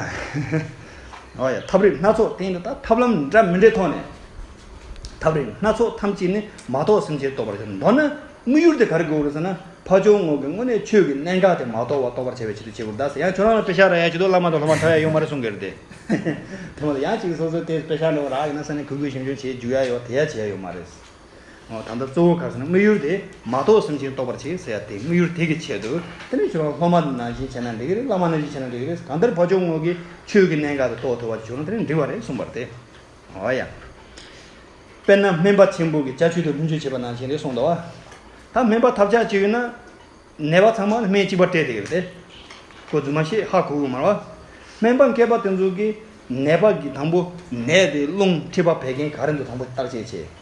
འོ་ཡ། ཐབས་རིག་སྣ་ཚོགས་སྟེང་དུ། ད་ཐབས་ལམ་འདྲ་མི་འདྲའི་ཐོག་ནས། ཐབས་རིག་སྣ་ཚོགས་ཐམས་ཅད་ནི། མ་རྟོགས་སེམས་ཅན་རྟོགས་པར་བྱ། མདོར་ན་དམིགས་ཡུལ་དེ་ག་རེ་དགོས་རེད་ཟེར་ན། ཕ་ཇོ་ངོ་གི་དངོས་གནས་ཆོས་ཀྱི་གནད་འགག་དེ་མ་རྟོགས་པ་རྟོགས་པར་བྱ་བའི་ཆེད་དུ་བྱེད་དགོས་རེད་ད་ཟེར། ཡང་ཁྱོད་རང་ལ་དཔེ་ཆ་རག་ཡ་ཆེད་དུ་བླ་མ་དང་སློབ་མ་འཐབ་ཡ་ཡོད་མ་རེད་གསུང་གི་རེད་དེ། དེ་མ་ལ་ཡང་ཅིག་སོ་སོ་དེ་དཔེ་ཆ་འདྲ་བོ་རག་ཡིན་ན་ས་ནས་གུས་གུས་ཞུམ་ཞུམ་བྱེད་འཇུག་ཡ་ཡོད། དེ་ཡ་བྱེད་ཡ་ཡོད་མ་རེད། འོ། ད་ལྟ་གཙོ་བོ་ག་རེ་ཟེར་ན། དམིགས་ཡུལ་དེ་མ་རྟོགས་སེམས་ཅན་རྟོགས་པར་བྱེད་ཟེར་ཡ་དེ་དམིགས་ཡུལ་དེ་གི་ཆེད་དུ། དེ་ནས་ཁྱོད་རང་སློབ་མ་ནང་བཞིན་བྱས་ན་འགྲིག་གི་རེད། བླ་མ་ནང་བཞིན་བྱས་ན་འགྲིག་གི་རེད། གང་ལྟར་ཕ་ཇོ་ངོ་གི་ཆོས་ཀྱི་གནད་འགག་དེ་རྟོགས་ཐུབ་པ་བྱུང་ན་དེ་ནས་འགྲིག་པ་རེད་གསུངས་པ་རེད་དེ། འོ་ཡ། དཔེར་ན་སྨན་པ་ཆེན་པོ་གིས་ཅ་ཆུ་དང་སྣུམ་ཆུ་བྱས་པ་ནང་བཞིན་རེད་གསུངས་འདུག་བ། ད་སྨན་པ་ཐབས་ཆག་ཅིག་ཡོད་ན། ནད་པ་ཚང་མ་ལ་སྨན་གཅིག་པ་སྤྲད་བསྡད་ཀྱི་རེད་དེ། ཁོ་རྫུན་མ་བཤད་ཧ་གོ་གི་མ་རེད་བ། སྨན་པ་མཁས་པ་དེ་ཚོ་གིས་ནད་པ་གི་དང་པོ་ནད་དེ་རླུང་མཁྲིས་པ་བད་ཀན་ག་རེ་འདུག་དང་པོ་བརྟག་དཔྱད་བྱས།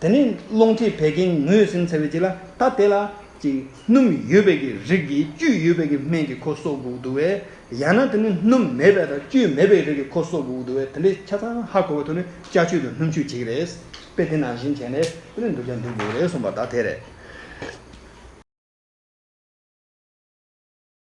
དེ་ནས་རླུང་མཁྲིས་བད་ཀན་ངོས་ཟིན་ཚར་བའི་རྗེས་ལ། ད་དེ་ལ་ཅིག་སྣུམ་ཡོད་པའི་གི་རིགས་ཀྱི་བཅུད་ཡོད་པའི་གི་སྨན་གྱིས་ཁོ་གསོ་དགོས་འདུག་བས། ཡང་ན་དེ་ནི་སྣུམ་མེད་པའི་དང་བཅུད་མེད་པའི་རིགས་ཀྱིས་ཁོ་གསོ་དགོས་འདུག་བས། དེ་འདྲའི་ཆ་ཚང་ཧ་གོ་བའི་ཐོག་ནས་ཅ་ཆུ་དང་སྣུམ་ཆུ་བྱེད་ཀྱི་རེད། དཔེ་དེ་ནང་བཞིན་བྱས་ནས་དེ་ནི་འདུག་ཀྱང་འདུག་དགོས་རེད་གསུངས་པ་ད་དེ་རེད།